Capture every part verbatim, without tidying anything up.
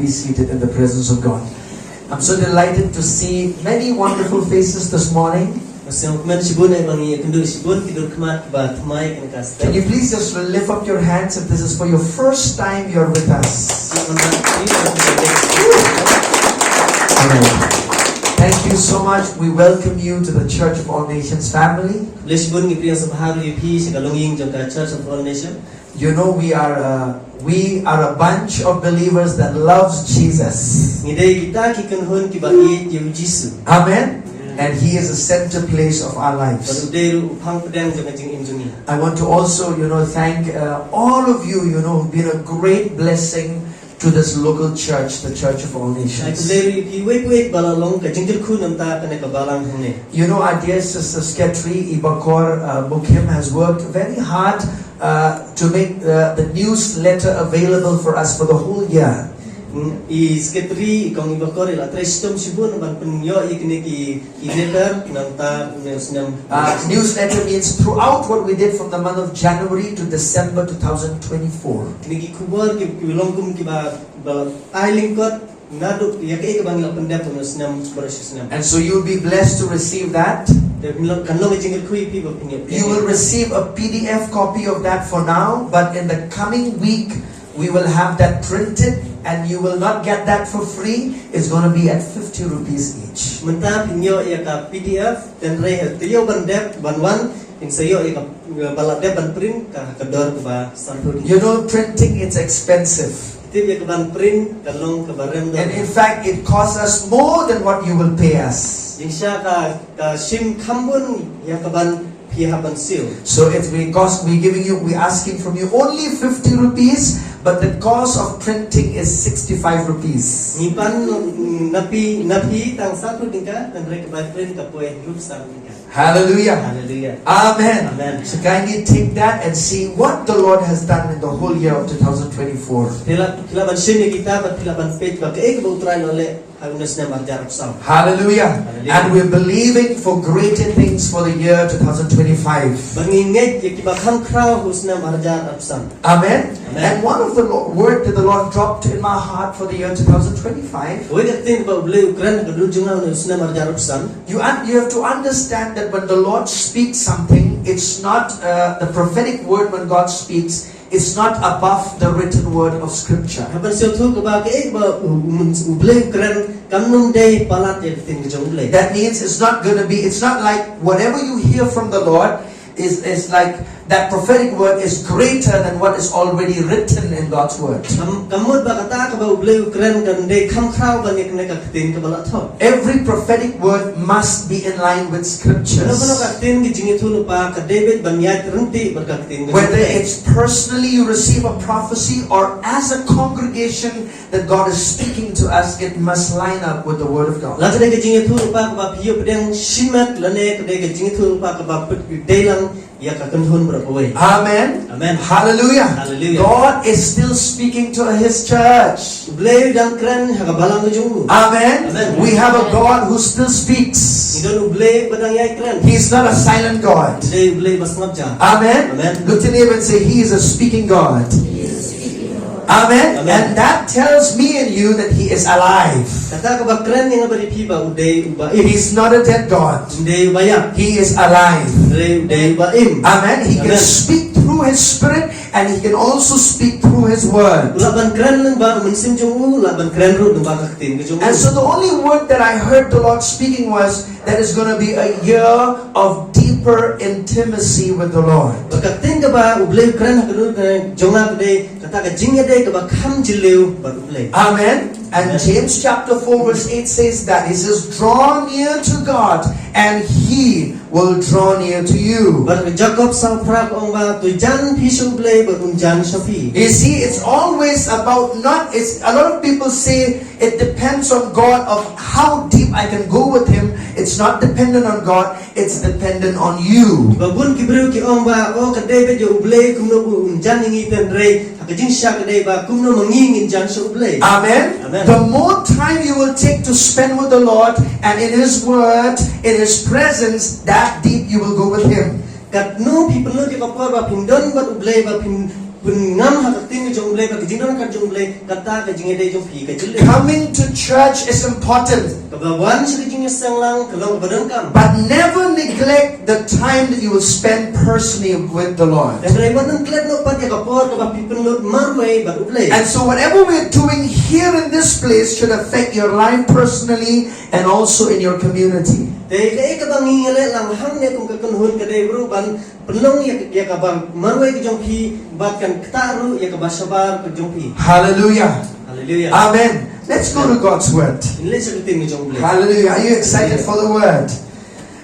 Be seated in the presence of God. I'm so delighted to see many wonderful faces this morning. Nga sngewkmen shibun eh ba ngi ïakynduh shibun ki dur khmat ba thymmai kane ka step. Can you please just lift up your hands if this is for your first time you're with us? Amen. Thank you so much. We welcome you to the Church of All Nations family. Khublei shibun, ngi pdiang sngewbha ïa phi sha ka longïing jong ka Church of All Nations. You know, we are a, we are a bunch of believers that loves Jesus. Ngi dei kita ki kynhun kiba ïeit ïa u Jisu. Amen. And he is the center place of our lives. Bad u dei ruh u phang pdeng jong ka jingim jong ngi. I want to also, you know, thank uh, all of you, you know, who've been a great blessing to this local church, the Church of All Nations. Ai khublei ruh ïa phi uwei pa uwei ba la long ka jingkyrkhu na ka bynta kane ka balang hangne. You know, our dear sister secretary, Ibakor uh, Bukim, has worked very hard uh, to make uh, the newsletter available for us for the whole year. Mm, i secretary, i kong Ibakor, i la trei shitom shibun ban pynïoh ïa kine ki, ki letter na ka bynta une u snem. Uh, newsletter means throughout what we did from the month of January to December two thousand twenty-four. Kine ki khubor ki, ki long kum kiba, ba la ai lyngkot naduh ïa kaei kaba ngi la pyndep ha une u snem baroh shi snem. And so you'll be blessed to receive that. Te kan long ka jingkyrkhu ïa phi ba phin ïoh. You will receive a P D F copy of that for now, but in the coming week, we will have that printed, and you will not get that for free. It's going to be at fifty rupees each. Mynta phin ïoh ïa ka P D F, hynrei ha ka taïew ban dep, ban wan, phin sa ïoh ïa ka, ba la dep ban print ka, ka dor kaba sanphew. You know, printing, it's expensive. Tip ïa ka ban print ka long kaba rem dor. And in fact, it costs us more than what you will pay us. Jingshisha ka, ka shim kham bun ïa ka ban phi hap ban siew. So it's we cost, we giving you, we asking from you only fifty rupees, but the cost of printing is sixty-five rupees. Ngi pan, mm, na phi, na phi tang sanphew tyngka, hynrei ka bai print ka poi hynriew san tyngka. Hallelujah. Hallelujah. Amen. Amen. So kindly take that and see what the Lord has done in the whole year of two thousand twenty-four. Phi lah, phi lah ban shim ïa kita, bad phi lah ban peit ba kaei kaba U Trai u la leh ha une u snem ar hajar arphew san. Hallelujah. Hallelujah. And we're believing for greater things for the year two thousand twenty-five. Bad ngi ngeit ïa kiba kham khraw ha u snem ar hajar arphew san. Amen. Amen. And one of the lo- word that the Lord dropped in my heart for the year two thousand twenty-five. Kawei ka ktien ba U Blei u kren ha ka dur jong nga ha une u snem ar hajar arphew san. You un- you have to understand that when the Lord speaks something, it's not uh, the prophetic word when God speaks. It's not above the written word of Scripture. Haba sngewthuh kaba kaei ba u, u, U Blei u kren kam nym dei palat ïa ka ktien ka jong U Blei. That means it's not going to be, it's not like whatever you hear from the Lord is, is like that prophetic word is greater than what is already written in God's word. Kam, kam mut ba kata kaba U Blei u kren kan dei kham khraw ban ïa kane ka ktien kaba la thoh. Every prophetic word must be in line with scriptures. Kano kano ka ktien ka jingïathuhlypa ka dei beit ban ïaid ryntih bad ka ktien ka jong U Blei. Whether it's personally you receive a prophecy or as a congregation that God is speaking to us, it must line up with the word of God. Lada ka dei ka jingïathuhlypa kaba phi ïoh pdiang shimet lane ka dei ka jingïathuhlypa kaba phi dei lang ïa ka kynhun baroh kawei. Amen. Amen. Hallelujah. Hallelujah. God is still speaking to his church. U Blei u dang kren ha ka balang ka jong u. Amen. Amen. We have a God who still speaks. Ngi don U Blei ba dang ïai kren. He's not a silent God. Dei U Blei ba sngap jar. Amen. Amen. Look to neighbor and say, he is a speaking God. Amen. Amen. And that tells me and you that he is alive. Kata kaba kren ïa nga bad ïa phi ba u dei uba im. He's not a dead God. Um dei uba ïap. He is alive. Hynrei u dei uba im. Amen. He can speak through his spirit and he can also speak through his word. U lah ban kren lyngba u mynsiem jong u, u lah ban kren ruh lyngba ka ktien ka jong u. And so the only word that I heard the Lord speaking was, that is going to be a year of deeper intimacy with the Lord. Bad ka ktien kaba U Blei u kren ha ka dur ka jong nga ka dei kata ka jingïadei kaba kham jylliew bad U Blei. Amen. And James chapter four verse eight says that. He says, draw near to God and he will draw near to you. Bad Jakob saw phra ka ong ba, to jan phi sha U Blei bad un jan sha phi. You see, it's always about not, it's, a lot of people say, it depends on God of how deep I can go with him. It's not dependent on God, it's dependent on you. Ba bun ki briew ki ong ba, oh, ka dei beit ïa U Blei kumno un jan ïa ngi, hynrei ha ka jingshisha ka dei ba kumno ma ngi ngin jan sha U Blei. Amen. Amen. The more time you will take to spend with the Lord and in his word, in his presence, that deep you will go with him. Katno phi pynlut ïa ka por ba phin don bad U Blei, ba phin pynngam ha ka ktien jong U Blei, ba ka jingdonkam jong U Blei, kata ka jingïadei jong phi ka jylliew. Coming to church is important. Kaba wan sha ka jingïaseng lang ka long kaba donkam. But never neglect the time that you will spend personally with the Lord. Hynrei wat nym klet noh pat ïa ka por kaba phi pynlut marwei bad U Blei. And so whatever we're doing here in this place should affect your life personally and also in your community. Te kaei kaba ngi ïaleh lang hangne kum ka kynhun ka dei ruh ban pynlong ïa, ïa kaba marwei ka jong phi bad kan ktah ruh ïa kaba shabar ka jong phi. Hallelujah. Hallelujah. Amen. Let's go to God's word. Ngin leit sha ka ktien ka jong U Blei. Hallelujah. Are you excited for the word?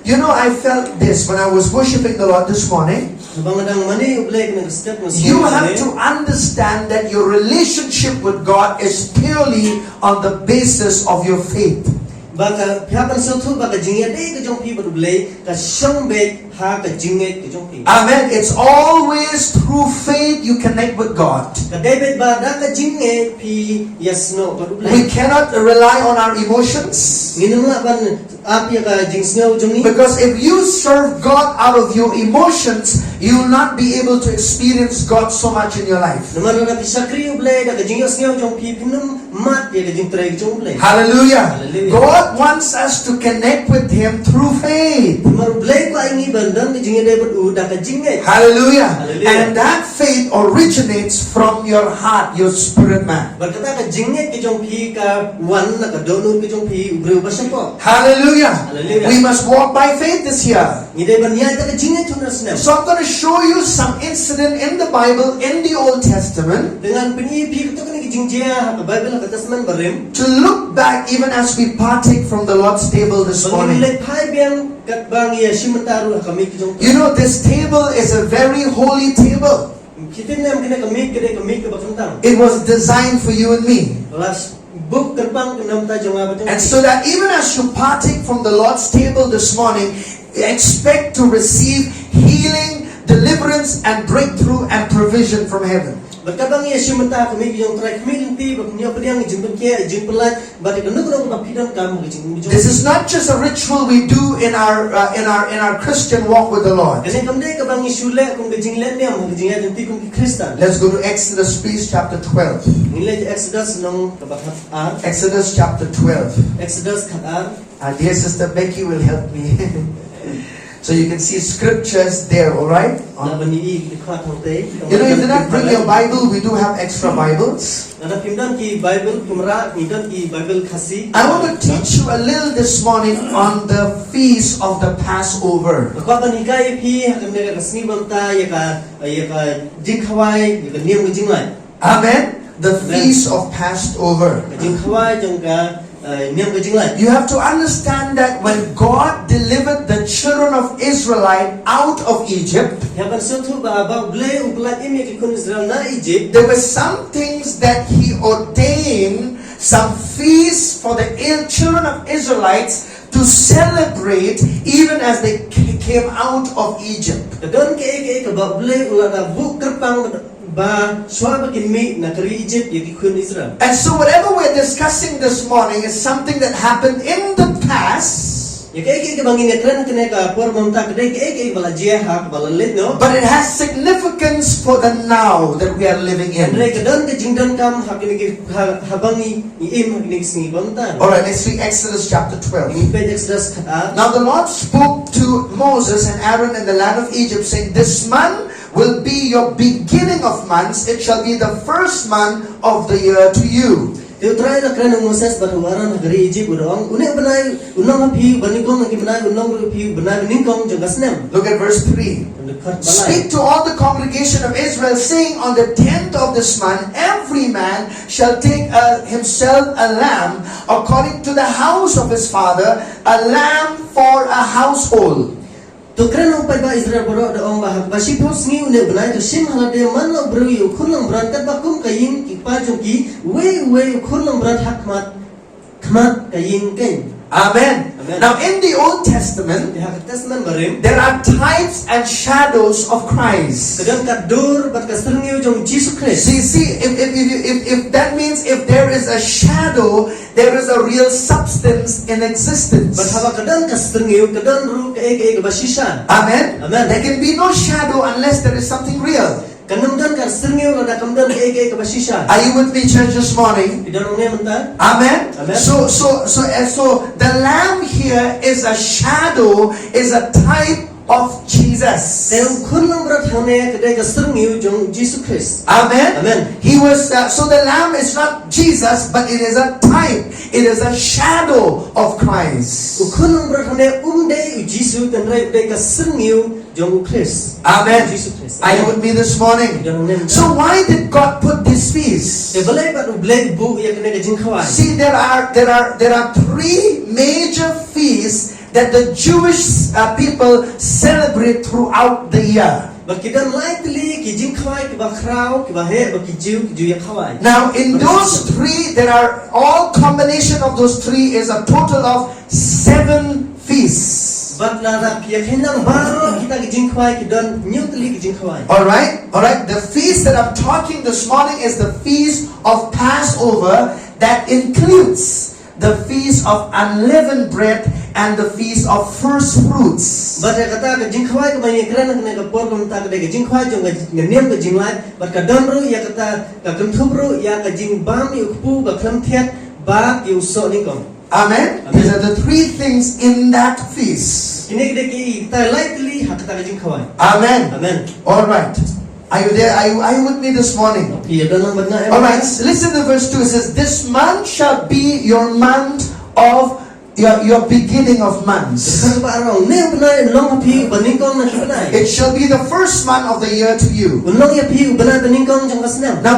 You know, I felt this when I was worshiping the Lord this morning. Haba nga dang mane U Blei kane ka step nga sngew. You have to understand that your relationship with God is purely on the basis of your faith. Ba ka, phi hap ban sngewthuh ba ka jingïadei ka jong phi bad U Blei ka shong beit ha ka jingngeit ka jong phi. Amen. It's always through faith you connect with God. Ka dei beit ba da ka jingngeit phi ïasnoh bad U Blei. We cannot rely on our emotions. Ngin ym lah ban ap ïa ka jingsngew jong ngi. Because if you serve God out of your emotions, you will not be able to experience God so much in your life. Namar lada phi shakri U Blei da ka jingïohsngew jong phi, phin ym mad ïa ka jingtrei ka jong U Blei. Hallelujah. Hallelujah. God wants us to connect with Him through faith. Namar U Blei u kwah ïa ngi ban don ka jingïadei bad u da ka jingngeit. Hallelujah. Hallelujah. And that faith originates from your heart, your spirit man. Bad kata ka jingngeit ka jong phi ka wan na ka dohnud ka jong phi, u briew ba shapoh. Hallelujah. Hallelujah. We must walk by faith this year. Ngi dei ban ïaid da ka jingngeit ha kane ka snem. So I'm going to show you some incident in the Bible in the Old Testament. Te ngan pyni ïa phi katto katne ka jingjia ha ka Baibl ha ka Testament Barim. To look back even as we partake from the Lord's table this morning. Ba ngin leit phai biang katba ngi ïashim bynta ruh ha ka miej ka jong U Trai. You know, this table is a very holy table. Phi tip ne em, kane ka miej ka dei ka miej kaba kyntang. It was designed for you and me. La buh kyrpang na ka bynta jong nga bad jong phi. And so that even as you partake from the Lord's table this morning, expect to receive healing, deliverance, and breakthrough and provision from heaven. Bad katba ngi ïashim bynta ha ka miej ka jong U Trai, khmih lynti ba ngin ïoh pdiang ïa ka jingpynkhiah, ïa ka jingpynlait, bad ïa kano kano kaba phi donkam ha ka jingim jong phi. This is not just a ritual we do in our, uh, in our, in our Christian walk with the Lord. Kane kam dei kaba ngi shu leh kum ka jinglehniam ha ka jingïaid lynti kum ki Khristan. Let's go to Exodus, please, chapter twelve. Ngin leit Exodus lynnong kaba khatar. Exodus chapter twelve. Exodus khatar. Our dear sister Becky will help me. So you can see scriptures there, all right? Lah ban ïohi ki dkhot hangtei. You know, if you did not bring your Bible, we do have extra Bibles. Lada phim don ki Baibl Khun Rah, ngi don ki Baibl Khasi. I want to teach you a little this morning on the feast of the Passover. Nga kwah ban hikai ïa phi ha kane ka sngi ba mynta ïa ka, ïa ka jingkhawai, ïa ka niam ka jinglait. Amen. The Amen. Feast of Passover. Ka jingkhawai jong ka, eh, niam ka jinglait. You have to understand that when God delivered the children of Israelite out of Egypt, Ïa ban sngewthuh ba, ba U Blei u pynlait im ïa ki khun Israel na Egypt. There were some things that he ordained, some feasts for the Il-, children of Israelites to celebrate even as they ca-, came out of Egypt. Ka don kaei kaei kaba U Blei u la da buh kyrpang ba shuwa ba kin mih na ka ri Egypt ïa ki khun Israel. And so whatever we're discussing this morning is something that happened in the past. Ïa kaei kaei kaba ngin ïakren kane ka por mynta ka dei kaei kaei ba la jia ha kaba la leit noh. But it has significance for the now that we are living in. Hynrei ka don ka jingdonkam ha kine ki, ha, haba ngi im ha kine ki sngi ba mynta. All right, let's read Exodus chapter twelve. Ngin peit Exodus khatar. Now the Lord spoke to Moses and Aaron in the land of Egypt, saying, "This month will be your beginning of months, it shall be the first month of the year to you." Te U Trai u la kren ha u Moses bad ha u Aaron ha ka ri Egypt, u da ong, une u bnai un long ha phi u banyngkong na ki bnai, un long ruh ha phi u bnai banyngkong jong ka snem. Look at verse three. Speak to all the congregation of Israel, saying, "On the tenth of this month, every man shall take, uh, himself a lamb according to the house of his father, a lamb for a household." To kren ha u paidbah Israel baroh, da ong ba ha kaba shiphew sngi une u bnai, to shim ha lade man la u briew ïa u khun langbrot katba kum ka ïing ki kpa jong ki, uwei uwei u khun langbrot ha khmat, khmat ka ïing keiñ. Amen. Amen. Now in the Old Testament, ha ka Testament Barim, there are types and shadows of Christ. Ka don ka dur bad ka syrngiew jong Jisu Khrist. See, see, if, if, if, if, if that means if there is a shadow, there is a real substance in existence. Bad haba ka don ka syrngiew, ka don ruh kaei kaei kaba shisha. Amen. Amen. There can be no shadow unless there is something real. Kan ym don ka syrngiew lada kam don kaei kaei kaba shisha. Are you with me, church, this morning? Phi don hangne mynta? Amen. Amen. So, so, so, eh, so the lamb here is a shadow, is a type of Jesus. Te u khun langbrot hangne ka dei ka syrngiew jong Jisu Khrist. Amen. Amen. He was, uh, so the lamb is not Jesus, but it is a type, it is a shadow of Christ. U khun langbrot hangne um dei u Jisu, hynrei u dei ka syrngiew jong u Khrist. Amen. Jisu Khrist. Are you with me this morning? Jong ne. So why did God put this feast? Te balei pat u Blei u buh ïa kane ka jingkhawai? See, there are there are there are three major feasts that the Jewish uh, people celebrate throughout the year. Ba ki don lai tylli ki jingkhawai kiba khraw kiba heh ba ki Jiw ki ju ïa khawai. Now in those three there are all combination of those three is a total of seven feasts. Bad lada ki ïa kynang baroh kita ki jingkhawai ki don hynñiew tylli ki jingkhawai. All right, all right. The feast that I'm talking this morning is the feast of Passover that includes the feast of unleavened bread and the feast of first fruits. Bad ïa kata ka jingkhawai kaba ngi kren ha kane ka por kumta ka dei ka jingkhawai jong ka niam ka jinglait bad ka don ruh ïa kata ka kynthup ruh ïa ka jingbam ïa u kpu ka khlem thiat bad ïa u soh nyngkong. Amen. These are the three things in that feast. Kine ki dei kita lai tylli ha kata ka jingkhawai. Amen. Amen. All right. Are you there? Are you, are you with me this morning? All right. Listen to verse two. It says, "This month shall be your month of your, your beginning of months." It shall be the first month of the year to you. Now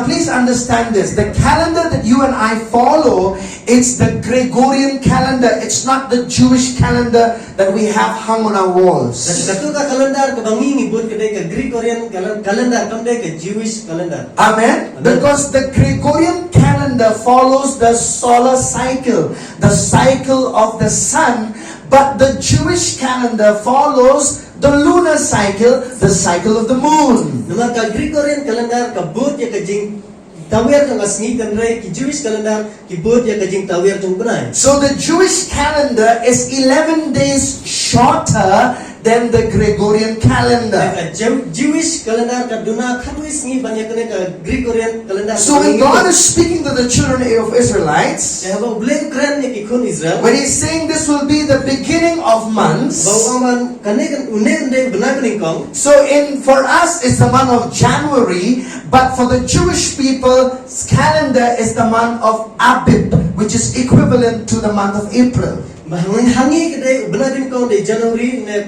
please understand this. The calendar that you and I follow, it's the Gregorian calendar. It's not the Jewish calendar that we have hung on our walls. Kato ka kalendar kaba ngi ngi bud ka dei ka Gregorian calendar, kam dei ka Jewish calendar. Amen. Because the Gregorian calendar follows the solar cycle, the cycle of the sun, but the Jewish calendar follows the lunar cycle, the cycle of the moon. Namar ka Gregorian calendar ka bud ïa ka jing tawiar jong ka sngi, hynrei ki Jewish calendar ki bud ïa ka jing tawiar jong u bnai. So the Jewish calendar is eleven days shorter than the Gregorian calendar. Ka Jewish calendar ka duna khatwei sngi ban ïa kane ka Gregorian calendar. So when God is speaking to the children of Israelites, haba u Blei u kren ïa ki khun Israel, when he's saying this will be the beginning of months, ba u ong ban kane une u dei u bnai ba nyngkong. So in for us it's the month of January, but for the Jewish people calendar is the month of Abib, which is equivalent to the month of April. Ba ha ngi ha ngi ka dei u bnai ba nyngkong dei January ne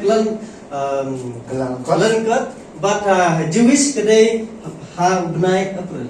Kyllalyngkot, but ha Jewish ka dei ha u bnai April.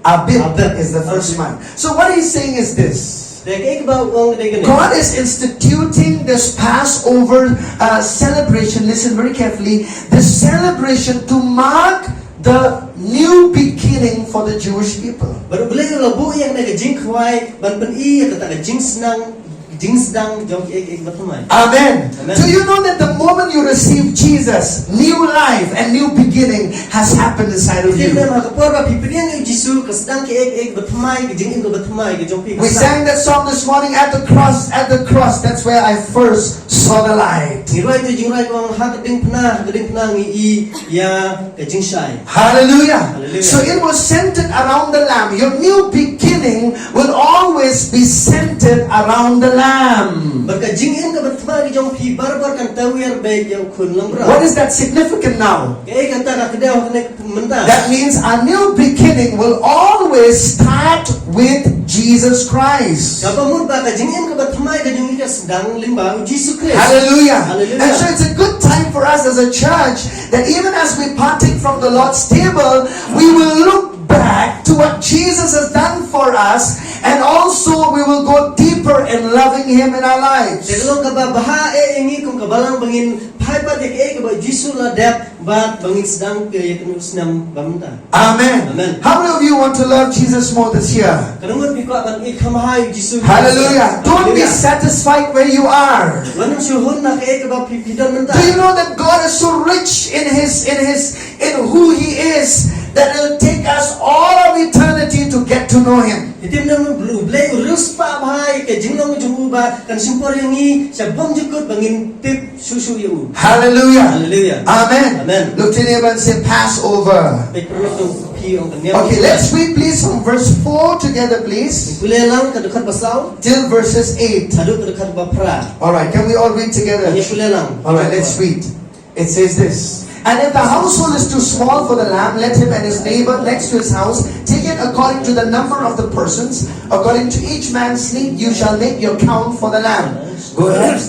Abib is the first month. So what he's saying is this. God is instituting this Passover uh, celebration, listen very carefully, this celebration to mark the new beginning for the Jewish people. Bad U Blei u la buh ïa kane ka jingkhawai ban pyni ïa kata ka jingsdang, jingsdang jong kiei kiei kiba thymmai. Amen. Do you know that the moment you receive Jesus, new life and new beginning has happened inside of you? Phi tip ne em, ha ka por ba phi pdiang ïa u Jisu, ka sdang kiei kiei kiba thymmai, ka jingim kaba thymmai ka jong phi ka sdang. We sang that song this morning, "At the cross, at the cross, that's where I first saw the light." Ngi rwai ïa ka jingrwai kaba ong, "Ha ka diengphna, ha ka diengphna ngi i ïa ka jingshai." Hallelujah. Hallelujah. So it was centered around the Lamb. Your new beginning will always be centered around the Lamb. Bad ka jingim kaba thymmai ka jong phi barabor kan tawiar beit ïa u Khun langbrot. What is that significant now? Kaei kata ka kdew ha kane ka mynta? That means our new beginning will always start with Jesus Christ. Kaba mut ba ka jingim kaba thymmai ka jong ngi ka sdang lyngba u Jisu Khrist. Hallelujah. Hallelujah. And so it's a good time for us as a church that even as we partake from the Lord's table, we will look back to what Jesus has done for us, and also we will go deeper in loving Him in our lives. Te ka long kaba bha eh ïa ngi kum ka balang ba ngin phai pat ïa kaei kaba u Jisu u la dep bad ba ngin sdang ïa kane u snem ba mynta. Amen. Amen. How many of you want to love Jesus more this year? Katno ngut phi kwah ban ïeit kham bha ïa u Jisu? Hallelujah. Don't be satisfied where you are. Wat nym shu hun na kaei kaba phi, phi don mynta. Do you know that God is so rich in his, in his, in who He is, that it'll take us all of eternity to get to know Him? Phi tip ne em, u Blei u riewspah bha ïa ka jinglong jong u ba kan shim por ïa ngi sha bymjukut ba ngin tip shuh shuh ïa u. Hallelujah. Hallelujah. Amen. Amen. Look to your neighbor and say, "Passover." Peit paralok jong phi, ong, kan niam. Okay, let's read please from verse four together, please. Pule lang ka dkhot ba saw. Till verses eight. Haduh ka dkhot ba phra. All right, can we all read together? Ïa pule lang. All right, let's read. It says this, "And if the household is too small for the lamb, let him and his neighbor next to his house take it according to the number of the persons, according to each man's need, you shall make your count for the lamb." Go ahead.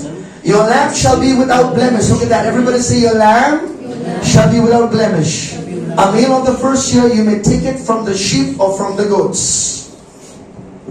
"Your lamb shall be without blemish." Look at that. Everybody say, "Your lamb shall be without blemish. A male of the first year, you may take it from the sheep or from the goats."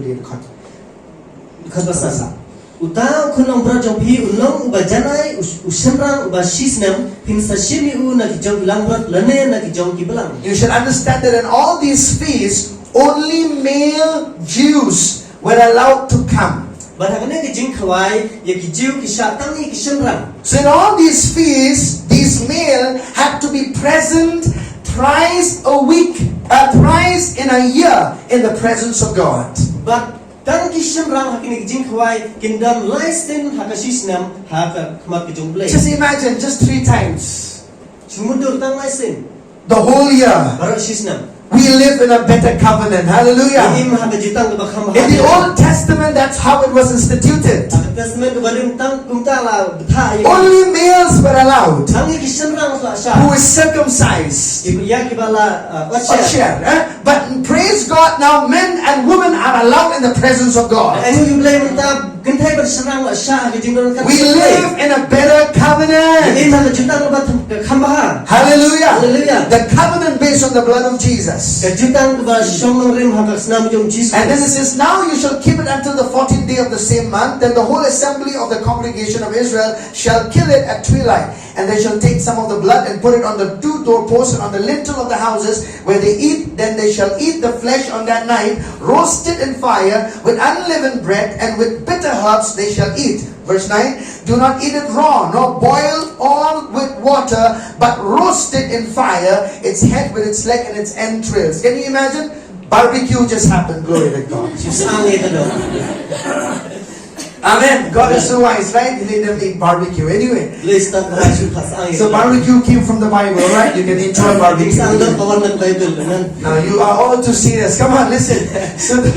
Dkhot ba san. Uta u khun langbrot jong phi un long uba janai, u, u shynrang uba shi snem, phin sa shim ïa u na ki jong ki langbrot lane na ki jong ki balang. You should understand that in all these feasts, only male Jews were allowed to come. Bad ha kane ka jingkhawai ïa ki Jiw ki shah tang ïa ki shynrang. So in all these feasts, these male had to be present thrice a week, uh, thrice in a year in the presence of God. Bad tang ki shynrang ha kine ki jingkhawai kin don lai sien ha ka shi snem ha ka khmat ka jong U Blei. Just imagine, just three times. Shu mutdur tang lai sien. The whole year. Baroh shi snem. We live in a better covenant. Hallelujah. Ngi im ha ka jutang kaba kham bha. In the Old Testament, that's how it was instituted. Ha ka Testament kaba rim tang kumta la bthah ïa. Only males were allowed. Tang ïa ki shynrang la shah. Who is circumcised. Ïa kiba la, uh, ot sher. Ot sher, eh? But praise God, now men and women are allowed in the presence of God. Ainguh ïa U Blei mynta kynthei bad shynrang la shah ha ka jingrwai ka. We live in a better covenant. Ngi im ha ka jutang kaba kham bha. Hallelujah. Hallelujah. The covenant based on the blood of Jesus. Ka jutang kaba shong nongrim ha ka snam jong Jisu. And then it says, "Now you shall keep it until the fourteenth day of the same month. Then the whole assembly of the congregation of Israel shall kill it at twilight. And they shall take some of the blood and put it on the two doorposts and on the lintel of the houses where they eat. Then they shall eat the flesh on that night, roasted in fire, with unleavened bread and with bitter herbs they shall eat." Verse nine, "Do not eat it raw, nor boil all with water, but roast it in fire, its head with its leg and its entrails." Can you imagine? Barbecue just happened. Glory to God. Shu sang ïa ka dong. Amen. God is so wise, right? He made them eat barbecue. Anyway. Blei stad ba shu sang ïa ka dong. So barbecue came from the Bible, right? You can enjoy barbecue. Sang dong ka wan na Bible, amen. Now you are all too serious. Come on, listen. So the,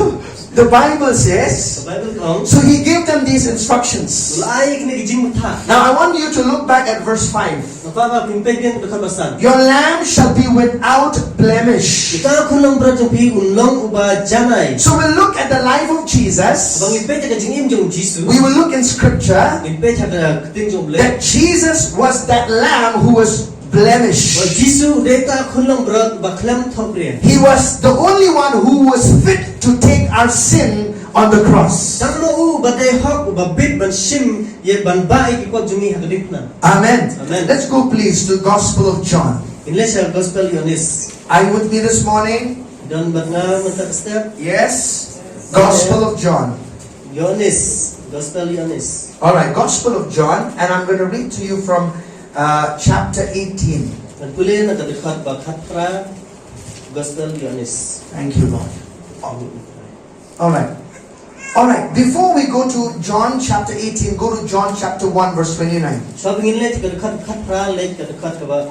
the Bible says, the Bible ka ong, so he gave them these instructions. La ai kine ki jingmut. Now I want you to look back at verse five. Nga kwah ba phin peit biang ka dkhot ba san. "Your lamb shall be without blemish." Uta u khun langbrot jong phi un long uba janai. So we'll look at the life of Jesus. Haba ngi peit ïa ka jingim jong Jisu. We will look in scripture. Ngi peit ha ka ktien jong U Blei. That Jesus was that lamb who was blemished. Ba Jisu u dei uta u khun langbrot ba khlem thohbria. He was the only one who was fit to take our sin on the cross. Tang ma u ba dei hok uba bit ban shim ïa ban bah ïa ki pop jong ngi ha ka diengphna. Amen. Amen. Let's go please to Gospel of John. Ngin leit sha Gospel Ïoannis. Are you with me this morning? Don bad nga mynta ka step? Yes. Gospel of John. Ïoannis, Gospel Ïoannis. All right, Gospel of John, and I'm going to read to you from, uh, chapter eighteen. Ngan pule na ka dkhot ba khatphra, Gospel Ïoannis. Thank you, Lord. All right. All right. Before we go to John chapter eighteen, go to John chapter one, verse twenty-nine. Shuwa ba ngin leit ka dkhot khatphra, leit ka dkhot kaba,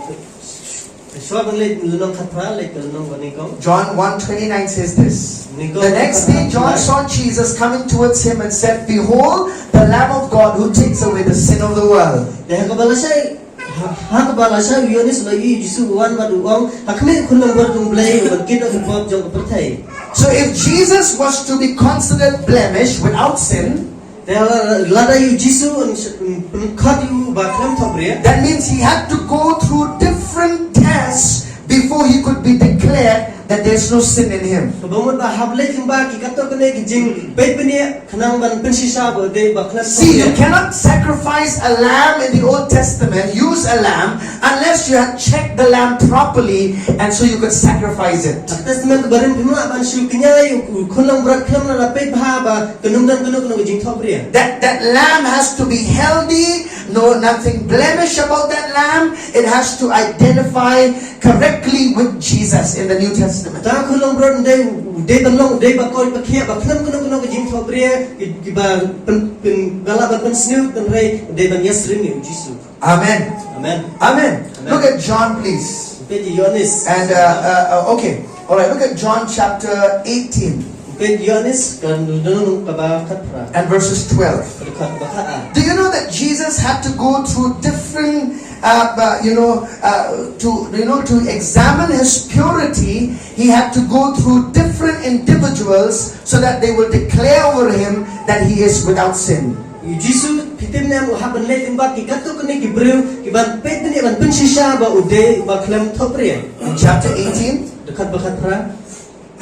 shuwa ba ngin leit lynnong khatphra, leit ka lynnong ba nyngkong. John one twenty-nine says this. Nyngkong. The next day, John saw Jesus coming towards him and said, "Behold, the Lamb of God who takes away the sin of the world." Te ha kaba lashai, ha, ha kaba lashai u Ïoannis u la ïohi ïa u Jisu u wan bad u ong, "Ha khmih u khun langbrot jong U Blei uban kit ïa ki pop jong ka pyrthei." So if Jesus was to be considered blemish, without sin, te la, lada ïa u Jisu un, un, un khot ïa u ba khlem thohbria, that means he had to go through different tests before he could be declared that there's no sin in him. Kaba mut ba hap leit lyngba ki katto katne ki jingpeit bniah khnang ban pynshisha ba u dei ba khlem thohbria. See, you cannot sacrifice a lamb in the Old Testament, use a lamb, unless you had checked the lamb properly and so you could sacrifice it. Ha ka Testament barim phim lah ban shu kñia ïa u khun langbrot khlem la peit bha ba kan ym don kano kano ka jingthohbria. That, that lamb has to be healthy, no, nothing blemish about that lamb. It has to identify correctly with Jesus in the New Testament. Kata ka khun langbrot u dei, u dei ban long, u dei ba koit ba khiah, ba khlem kano kano ka jingthohbria, ki, kiba pyn, pyn, ba lah ban pynsniew, hynrei u dei ban ïasyriem ïa u Jisu. Amen. Amen. Amen. Amen. Look at John, please. Peit ïa Ïoannis. And, uh, uh, uh, okay. All right, look at John chapter eighteen. Peit ïa Ïoannis, ka lynnong kaba khatphra. And verses twelve. Ka dkhot ba khatar. Do you know that Jesus had to go through different, uh, uh, you know, uh, to, you know, to examine his purity, he had to go through different individuals so that they will declare over him that he is without sin. U Jisu, phi tip ne em, u hap ban leit lyngba ki katto katne ki briew, kiban peit bniah, ban pynshisha ba u dei uba khlem thohbria. In chapter eighteen, dkhot ba khatphra.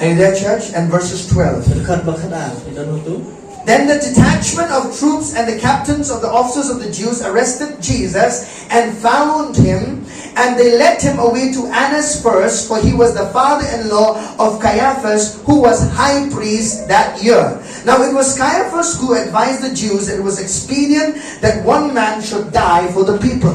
Are you there, church? And verses twelve. Dkhot ba khatar, phi don hato? Then the detachment of troops and the captains of the officers of the Jews arrested Jesus and found him, and they led him away to Annas first, for he was the father-in-law of Caiaphas, who was high priest that year. Now it was Caiaphas who advised the Jews that it was expedient that one man should die for the people.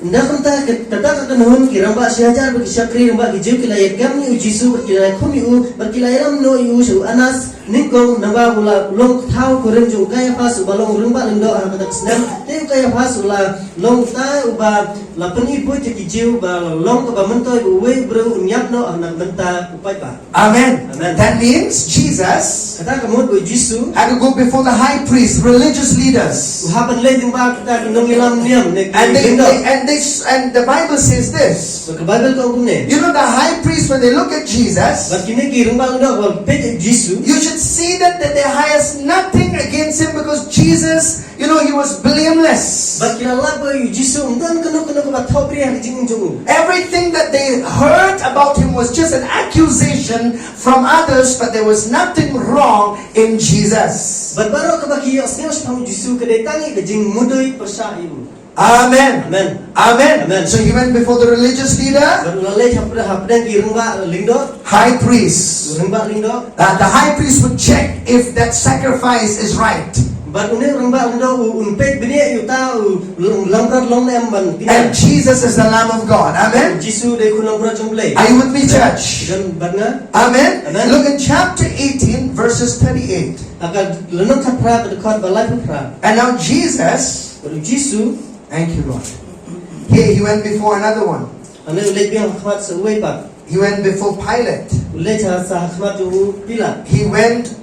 Na kata ka, kata ka kynhun ki rangbah shi hajar bad ki shakri rangbah ki Jiw ki la ïakhun ïa u Jisu bad ki la ïakhun ïa u bad ki la ïalam noh ïa u sha u Annas nyngkong, naba u la long kthaw kurim jong u Kaiaphas uba long u rangbah lyngdoh ha kata ka snem. Te u Kaiaphas u la long uta uba la pyni buit ïa ki Jiw ba long kaba myntoi ba uwei u briew un ïap noh ha ka bynta u paidbah. Amen. Amen. That means Jesus Kata ka mut ba u Jisu had to go before the high priest, religious leaders. U hap ban leit lyngba kita ki nongïalam niam ne ki And they, lyngdoh. they and they and the Bible says this. Bad ka Baibl ka ong kumne. You know, the high priest, when they look at Jesus, Bad kine ki rangbah lyngdoh ba peit ïa u Jisu. you should see that, that they has nothing against him because Jesus, you know, he was blameless. Bad ki la lap ba u Jisu ym don kano kano kaba thohbria ha ka jingim jong u. Everything that they heard about him was just an accusation from others, but there was nothing wrong in Jesus. Bad baroh kaba ki ïohsngew shaphang u Jisu ka dei tang ïa ka jingmudui pyrshah ïa u. Amen. Amen. Amen. Amen. So he went before the religious leader, Bad u la leit hapdeng, hapdeng ki rangbah lyngdoh. high priest. Rangbah lyngdoh. Uh, the high priest would check if that sacrifice is right. Bad une u rangbah lyngdoh u, un peit bniah ïa uta u langbrot long ne em ban pynïaid. And Jesus is the Lamb of God. Amen. Jisu dei u khun langbrot jong U Blei. Are you with me, church? Don bad nga? Amen. Amen. Look in chapter eighteen, verses thirty-eight. Ha ka lynnong khatphra, ka dkhot ba laiphew phra. And now Jesus, Bad u Jisu, thank you, Lord. Here he went before another one. Hangne u leit biang ha khmat sa uwei pat. He went before Pilate. U leit sa ha khmat u Pilat. He went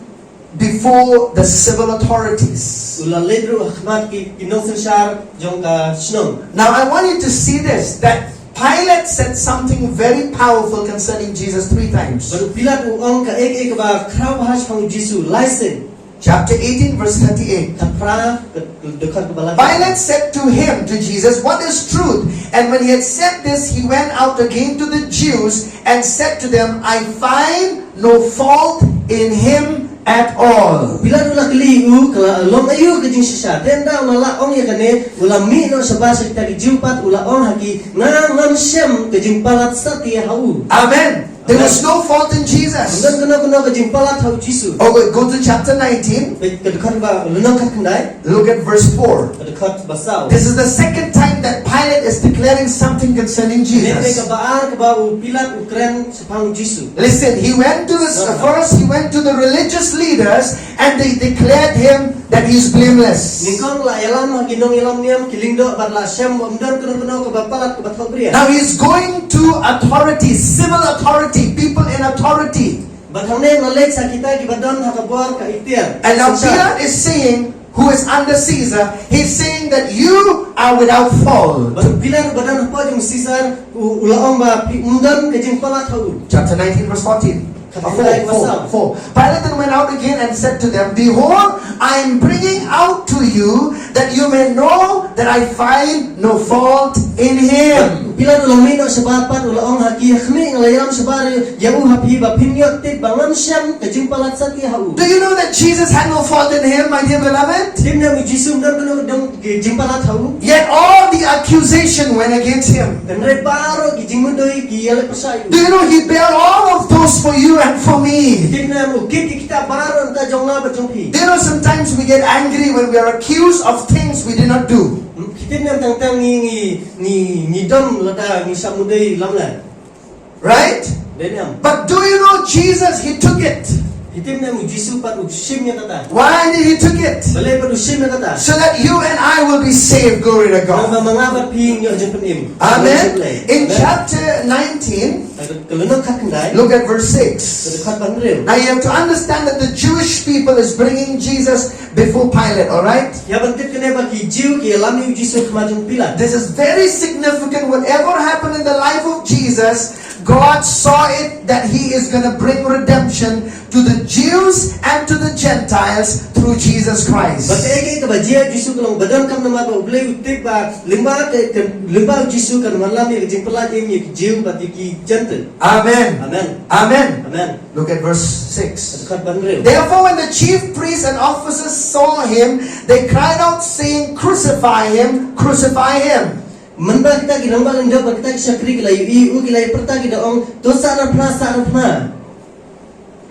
before the civil authorities. U la leit ruh ha khmat ki, ki nongsynshar jong ka shnong. Now I want you to see this, that Pilate said something very powerful concerning Jesus three times. Bad u Pilat u ong kaei kaei kaba khraw bha shaphang u Jisu lai sien. Chapter eighteen, verse thirty-eight. Khatphra, ka, ka dkhot kaba laiphew. Pilate said to him, to Jesus, "What is truth?" And when he had said this, he went out again to the Jews and said to them, "I find no fault in him at all." Pilat u la kylli ïa u, ka la long aïu ka jingshisha. Te ynda u la lah ong ïa kane, u la mih noh shabar sha kita ki Jiw pat, u la ong ha ki, nga ngam shem ka jingpalat satia ha u. Amen. There was no fault in Jesus. Ym don kano kano ka jingpalat ha u Jisu. Okay, go to chapter nineteen. Peit ka dkhot ba, lynnong khatkhyndai. Look at verse four. Ka dkhot ba saw. This is the second time that Pilate is declaring something concerning Jesus. Kane ka ba ar kaba u Pilat u kren shaphang u Jisu. Listen, he went to the, first he went to the religious leaders and they declared him that he is blameless. Nyngkong la ïalam ha ki nongïalam niam, ki lyngdoh, bad la shem ba ym don kano kano kaba palat kaba thohbria. Now he is going to authority, civil authority, people in authority. Bad hangne u la leit sha kita kiba don ha ka bor ka iktiar. And now Caesar. Pilate is saying, who is under Caesar, he's saying that you are without fault. Bad u Pilat uba don hapoh jong u Caesar, u, u la ong ba phi, ym don ka jingpalat ha u. Chapter nineteen, verse fourteen. Khatphra, four, four, four. Pilate then went out again and said to them, "Behold, I am bringing out to you that you may know that I find no fault in him." Pilat u la mih noh shabar pat, u la ong ha ki, ha khmih, nga la ïalam shabar ïa u ha phi ba phin ïoh tip ba ngam shem ka jingpalat satia ha u. Do you know that Jesus had no fault in him, my dear beloved? Tip ne em u Jisu ym don kano kano ka jingpalat ha u. Yet all the accusation went against him. Hynrei baroh ki jingmudui ki ïaleh pyrshah ïa u. Do you know he bear all of those for you and for me? Tip ne em u kit ïa kita baroh na ka bynta jong nga bad jong phi. Do you know sometimes we get angry when we are accused of things we did not do? Hmm, tip ne em tang tang ngi, ngi, ngi, ngi dom lada ngi shah mudui lamler. Right? Dei ne em? But do you know Jesus, he took it. Phi tip ne em u Jisu pat u shim ïa kata. Why did he took it? Balei pat u shim ïa kata? So that you and I will be saved. Glory to God. Namar ba ma nga bad phi ngin ïoh jingpynim. Amen. Amen. In chapter nineteen, Ka lynnong khatkhyndai. Look at verse six. Ka dkhot ba hynriew. Now you have to understand that the Jewish people is bringing Jesus before Pilate, all right? Ïa ban tip kane ba ki Jiw ki ïalam ïa u Jisu ha khmat jong u Pilat. This is very significant. Whatever happened in the life of Jesus, God saw it that he is going to bring redemption to the Jews and to the Gentiles through Jesus Christ. Bad kaei kaei kaba jia ïa u Jisu ka long ba donkam namar ba U Blei u tip ba lyngba ka, ka, lyngba u Jisu kan wanlam ïa ka jingpyllait im ïa ki Jiw bad ïa ki Jentil. Amen. Amen. Amen. Amen. Look at verse six. Ka dkhot ba hynriew. Therefore, when the chief priests and officers saw him, they cried out, saying, "Crucify him, crucify him." Mynba kita ki rangbah lyngdoh bad kita ki shakri ki la ïohi ïa u, ki la ïapyrta, ki da ong, "To sah na phna, sah na phna."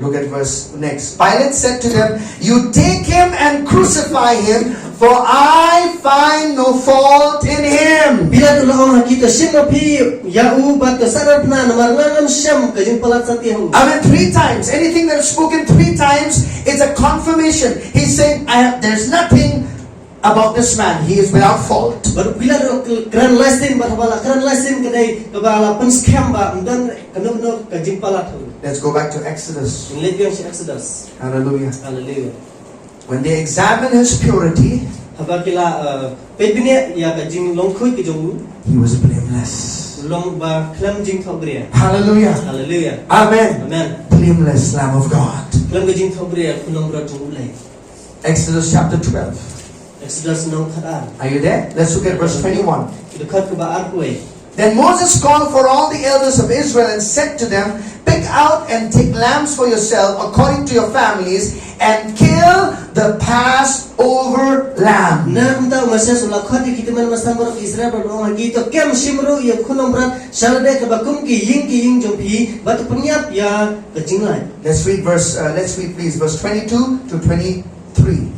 Look at verse next. Pilate said to them, "You take him and crucify him, for I find no fault in him." Pilat u la ong ha ki, "To shim ma phi ïa u bad to sah na phna, namar nga ngam shem ka jingpalat satia ha u." I mean, three times. Anything that is spoken three times, it's a confirmation. He's saying, "I have, there's nothing about this man. He is without fault." Bad u Pilat u kren lai sien, bad haba la kren lai sien ka dei kaba la pynskhem ba ym don kano kano ka jingpalat ha u. Let's go back to Exodus. Ngin leit biang sha Exodus. Hallelujah. Hallelujah. When they examine his purity, haba ki la, uh, peit bniah ïa ka jinglong khuid ka jong u, he was blameless. U long ba khlem jingthohbria. Hallelujah. Hallelujah. Amen. Amen. Blameless Lamb of God. Khlem ka jingthohbria, Khun Nongbrot jong U Blei. Exodus chapter twelve. Exodus lynnong khatar. Are you there? Let's look at verse twenty-one. Dkhot kaba arphew wei. Then Moses called for all the elders of Israel and said to them, "Pick out and take lambs for yourself according to your families and kill the Passover lamb." Na kumta u Moses u la khot ïa ki tymmen basan baroh ki Israel bad u ong ha ki, "To kem shim ruh ïa u Khun Nongbrot sha lade kaba kum ki ïing ki ïing jong phi bad to pynïap ïa ka jinglait." Let's read verse, uh, let's read please verse twenty-two to twenty-three.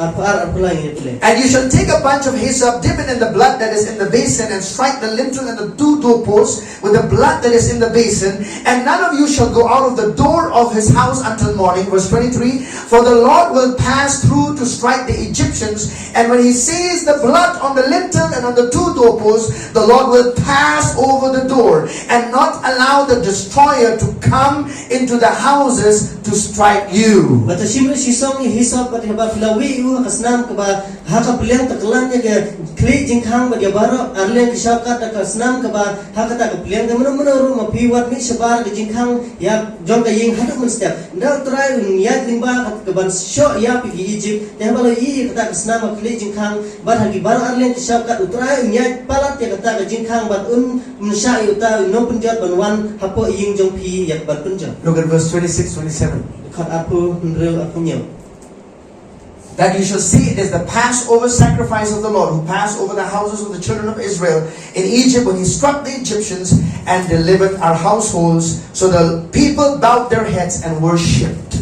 Arphew ar, arphew lai ngin ïa pule. "And you shall take a bunch of hyssop, dip it in the blood that is in the basin, and strike the lintel and the two doorposts with the blood that is in the basin, and none of you shall go out of the door of his house until morning." Verse twenty-three, "For the Lord will pass through to strike the Egyptians, and when he sees the blood on the lintel and on the two doorposts, the Lord will pass over the door and not allow the destroyer to come into the houses to strike you." Bad to shim ruh shisong ïa u hisop, bad haba phi la wih ïa u ha ka snam kaba ha ka pliang, to kylla ïa ka khlieh jingkhang bad ïa baroh arliang ki shawkat da ka snam kaba ha kata ka pliang. Te mynno mynno ruh ma phi wad mih shabar ka jingkhang ïa jong ka ïing haduh mynstep, ynda U Trai un ïaid lyngba ka ban shoh ïap ïa ki Ijipt. Te haba la ïohi ïa kata ka snam ha ka khlieh jingkhang bad ha ki baroh arliang ki shawkat, U Trai un ïaid palat ïa kata ka jingkhang bad un pynshah ïa uta u nongpynjot ban wan hapoh ïing jong phi ïa ka ban pynjot. Look at verse twenty-six, twenty-seven. Dkhot arphew hynriew, arphew hynñiew. "That you shall see it is the Passover sacrifice of the Lord, who passed over the houses of the children of Israel in Egypt when he struck the Egyptians and delivered our households." So the people bowed their heads and worshipped.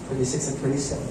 Twenty-six and twenty-seven.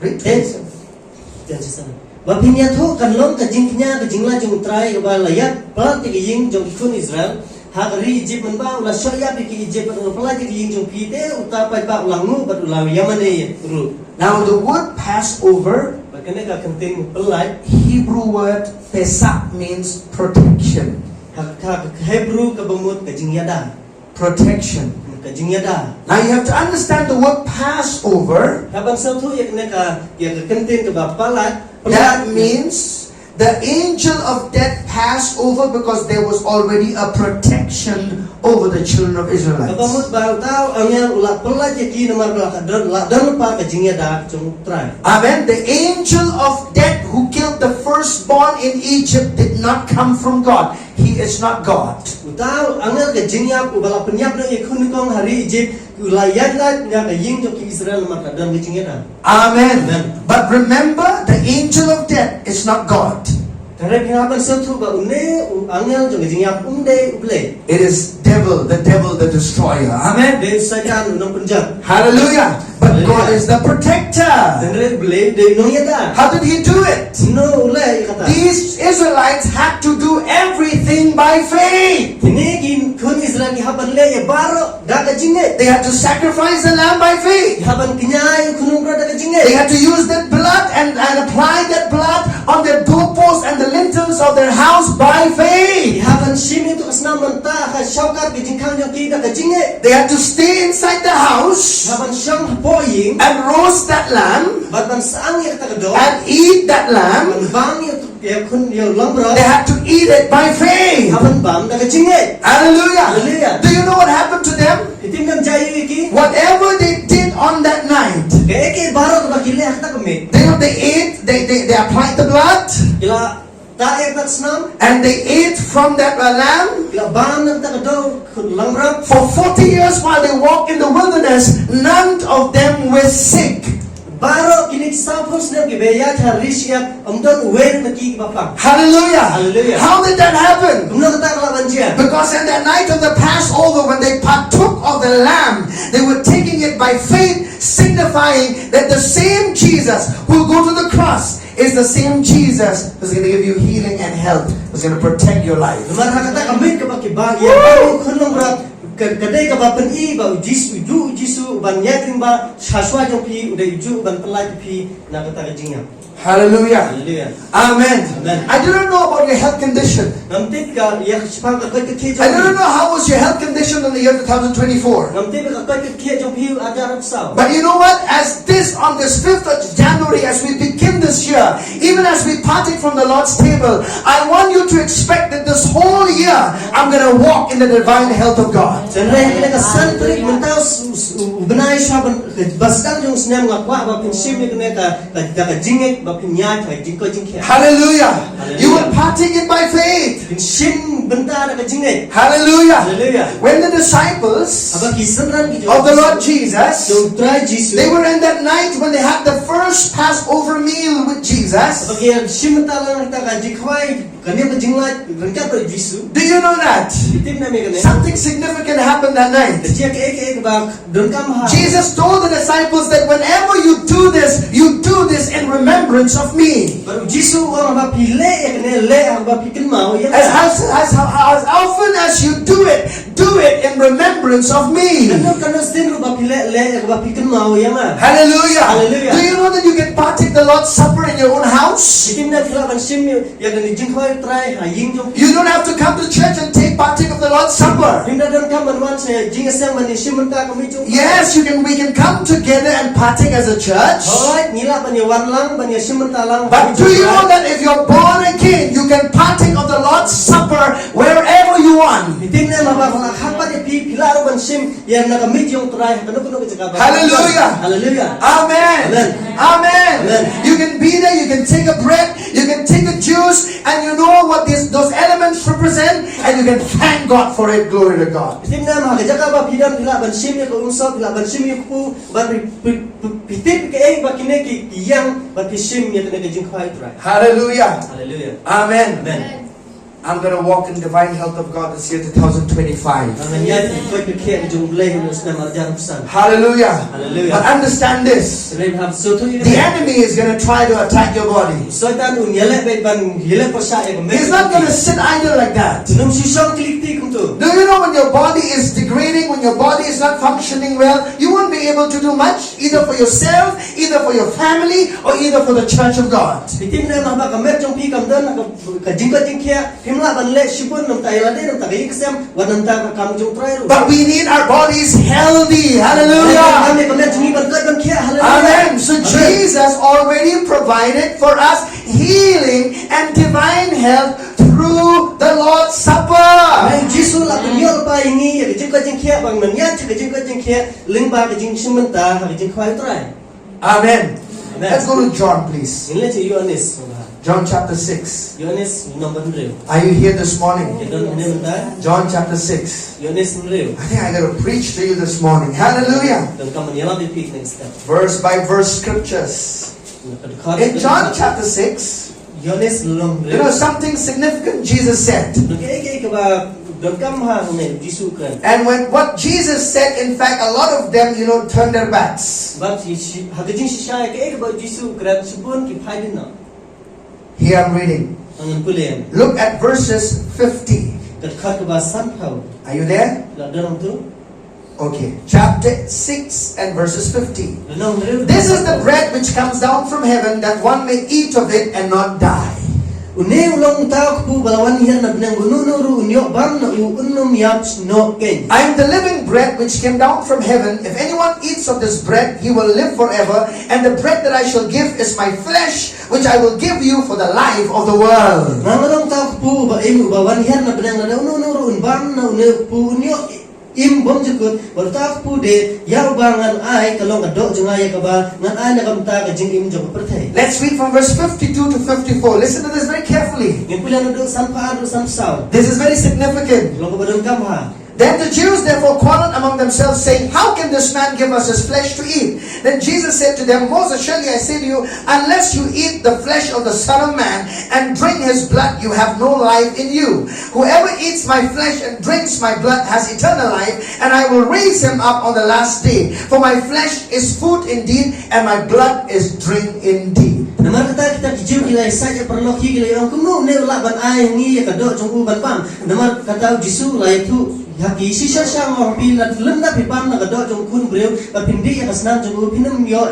Read twenty-seven. Ba phin ïathuh kan long ka jingkñia ka jinglait jong U Trai kaba la ïaid palat ïa ka ïing jong ki khun Israel ha ka ri Ijipt, mynba u la shoh ïap ïa ki Ijipt bad u la pyllait ïa ka ïing jong phi. Te uta paidbah u la nguh bad u la ïamane ruh. Now the word Passover, bad kane ka kyntien pyllait, Hebrew word Pesach means protection. Ha ka, ka Hebrew kaba mut ka jingïada. Protection. Ka jingïada. Now you have to understand the word Passover. Haba ngi sngewthuh ïa kane ka, ïa ka kyntien kaba palat, that means the angel of death passed over because there was already a protection over the children of Israelites. Kaba mut ba uta u angel u la pyllait ïa ki namar ba la don, la don lypa ka jingïada jong U Trai. Amen. The angel of death who killed the firstborn in Egypt did not come from God. He is not God. Uta u angel ka jingïap uba la pynïap noh ïa ki khun nyngkong ha ri Ijipt, u la ïaid lait na ka ïing jong ki Israel namar ka don ka jingïada. Amen. Amen. But remember, the angel of death is not God. Te hynrei phin hap ban sngewthuh ba une u angel jong ka jingïap um dei U Blei. It is devil, the devil, the destroyer. Amen. Dei Soitan u nongpynjot. Hallelujah. But God is the protector. Hynrei U Blei u dei u nongïada. How did he do it? Kumno u leh ïa kata? These Israelites had to do everything by faith. Kine ki khun Israel ki hap ban leh ïa baroh da ka jingngeit. They had to sacrifice the lamb by faith. Ki hap ban kñia ïa u khun nongkrot da ka jingngeit. They had to use that blood and, and apply that blood on their doorposts and the lintels of their house by faith. Ki hap ban shim ïa uto ka snam ban tah ha ka shawkar ka jingkhang jong ki da ka jingngeit. They had to stay inside the house. Ki hap ban shong hapoh ïing. And roast that lamb. Bad ban saang ïa kata ka doh. And eat that lamb. Ban bam ïa uto, ïa u khun, ïa u langbrot. They had to eat it by faith. Ki hap ban bam da ka jingngeit. Hallelujah. Hallelujah. Do you know what happened to them? Phi tip ne em jia ïa ki? Whatever they did on that night, Kaei kaei baroh kaba ki leh ha kata ka miet. they, they ate, they, they, they applied the blood, Ki la tah ïa kata ka snam. and they ate from that, uh, lamb. Ki la bam na kata ka doh langbrot. For forty years while they walked in the wilderness, none of them were sick. Baroh kine ki sawphew snem kiba ïaid ha ri shyiap, ym don uwei na ki kiba pang. Hallelujah. Hallelujah. How did that happen? Kumno kata ka lah ban jia? Because in that night of the Passover, when they partook of the lamb, they were taking it by faith, signifying that the same Jesus who go to the cross is the same Jesus who's gonna give you healing and health, who's gonna protect your life. Namar ha kata ka miet kaba ki bam ïa u khun langbrot, ka, ka dei kaba pyni ba u Jisu, u juh u Jisu ban ïaid lyngba sha shuwa jong phi, u dei u juh ban pyllait ïa phi na kata ka jingïap. Hallelujah. Hallelujah. Amen. Amen. I do not know about your health condition. Ngam tip ka ïa ka, shaphang ka koit ka khiah jong phi. I do not know how was your health condition in the year two thousand twenty-four. Ngam tip ka koit ka khiah jong phi ha u hajar arphew saw. But you know what? As this, on this fifth of January, as we begin this year, even as we partake from the Lord's table, I want you to expect that this whole year, I'm gonna walk in the divine health of God. Hynrei ha kane ka san tarik mynta u s-, u s-, u bnai sha ban, ba sdang jong u snem nga kwah ba phin shim ïa kane ka, ka, ka, ka jingngeit ba phin ïaid ha ka jingkoit jingkhiah. Hallelujah. Hallelujah. You will partake it by faith. Phin shim bynta da ka jingngeit. Hallelujah. Hallelujah. When the disciples Haba ki synran ki jong of the Lord Jesus, jong u Trai Jisu. They were in that night when they had the first Passover meal with Jesus. Haba ki ïa shim bynta lang ha kata ka jingkhawai, ka niam ka jinglait ryngkat bad u Jisu. Do you know that? Phi tip ne em ïa kane? Something significant happened that night. Ka jia kaei kaei kaba donkam ha. Jesus told the disciples that whenever you do this, you do this in remembrance of me. Bad u Jisu u ong haba phi leh ïa kane, leh haba phi kynmaw ïa nga. As, as, as, as often as you do it, do it in remembrance of me. Kano kano sien ruh ba phi leh, leh ïa kaba phi kynmaw ïa nga. Hallelujah. Hallelujah. Do you know that you can partake the Lord's Supper in your own house? Phi tip ne em phi lah ban shim ïa Ïa kane ka jingkhawai u Trai ha ïing jong phi. You don't have to come to church and take partake of the Lord's Supper. Phim da donkam ban wan sha jingïaseng ban ïashim bynta ka miet jong u Trai. Yes, you can, we can come together and partake as a church. Hooid, ngi lah ban ïawan lang, ban ïashim bynta lang. But do you know that if you're born again, you can partake of the Lord's Supper wherever you want? Phi tip ne em haba ka la khang pat ïa phi, phi lah ruh ban shim ïa na ka miet jong u Trai ha kano kano ka jaka ba. Hallelujah. Hallelujah. Amen. Amen. Amen. Amen. You can be there, you can take a bread, you can take a juice, and you know what this, those elements represent, and you can thank God for it. Glory to God. Phi tip ne em ha ka jaka ba phi don, phi lah ban shim ïa ka umsoh, phi lah ban shim ïa u kpu, ban phi, phi, phi, phi tip kaei ba kine ki ïeng, ban phi shim ïa kane ka jingkhawai u Trai. Hallelujah. Hallelujah. Amen. Amen. I'm gonna walk in divine health of God this year, two thousand twenty-five. Nga ngan ïaid ha ka koit ka khiah jong u Blei ha u snem ar hajar arphew san. Hallelujah. Hallelujah. But understand this. Hynrei hap sngewthuh ïa kane. The enemy is gonna try to attack your body. U Soitan un ïaleh beit ban ïaleh pyrshah ïa ka met. He's not gonna sit idle like that. Un ym shu shong kli kti kumto. Do you know when your body is degrading, when your body is not functioning well, you won't be able to do much, either for yourself, either for your family, or either for the church of God. Phi tip ne em haba ka met jong phi kam don ka, ka jingkoit jingkhiah, phim lah ban leh shibun na ka bynta ïa lade, na ka bynta ka ïing ka sem, wat na ka bynta ka kam jong u Trai ruh. But we need our bodies healthy. Hallelujah. Ngi dei ban koit ban khiah. Hallelujah. Amen. So Jesus already provided for us healing and divine health through the Lord's Supper. Hynrei u Jisu u la pynïoh lypa ïa ngi ïa ka jingkoit jingkhiah, ba ngin ïaid ha ka jingkoit jingkhiah lyngba ka jingshim bynta ha ka jingkhawai u Trai. Amen. Amen. Let's go to John, please. Ngin leit sha u Ïoannis. John chapter six. Ïoannis lynnong ba hynriew. Are you here this morning? Phi don hangne mynta? John chapter six. Ïoannis hynriew. I think I gotta preach to you this morning. Hallelujah. Donkam ban ïalap ïa phi kane ka step. Verse by verse scriptures. In John chapter six, Ïoannis lynnong hynriew. You know, something significant Jesus said. Don kaei kaei kaba Donkam ha hangne u Jisu u kren. And when what Jesus said, in fact, a lot of them, you know, turned their backs. Bad shi, shi, ha ka jingshisha ïa kaei kaba u Jisu u kren, shibun ki phai dien noh. Here I'm reading. Ngan pule. Look at verses fifty. Ka dkhot kaba sanphew. Are you there? La don hangto? Okay. Chapter six and verses fifty. Lynnong hynriew. This is the bread which comes down from heaven, that one may eat of it and not die. Une u long uta u kpu ba la wan hiar na bneng, ba uno uno ruh un ïoh bam na u un ym ïap noh kein. I am the living bread which came down from heaven. If anyone eats of this bread, he will live forever. And the bread that I shall give is my flesh, which I will give you for the life of the world. Nga nga long uta u kpu ba im uba wan hiar na bneng, lada uno uno ruh un bam na une u kpu un ïoh im bymjukut, bad uta u kpu de ïa uba ngan ai ka long ka doh jong nga ïa kaba ngan ai na ka bynta ka jingim jong ka pyrthei. Let's read from verse fifty-two to fifty-four. Listen to this very carefully. Ngin pule naduh sanphew ar haduh sanphew saw. This is very significant. Long kaba donkam bha. Then the Jews therefore quarreled among themselves, saying, "How can this man give us his flesh to eat?" Then Jesus said to them, "Most assuredly I say to you, unless you eat the flesh of the Son of Man and drink his blood, you have no life in you. Whoever eats my flesh and drinks my blood has eternal life, and I will raise him up on the last day. For my flesh is food indeed, and my blood is drink indeed." Namar kata kita ki Jiw ki la ïasaid ïa paralok hi, ki la ong, kumno une u lah ban ai ha ngi ïa ka doh jong u ban bam? Namar kata u Jisu u la ïathuh ha ki, shisha shisha nga ong ha phi, lada phi lynda phi bam na ka doh jong u Khun briew bad phin dih ïa ka snam jong u, phin ym ïoh,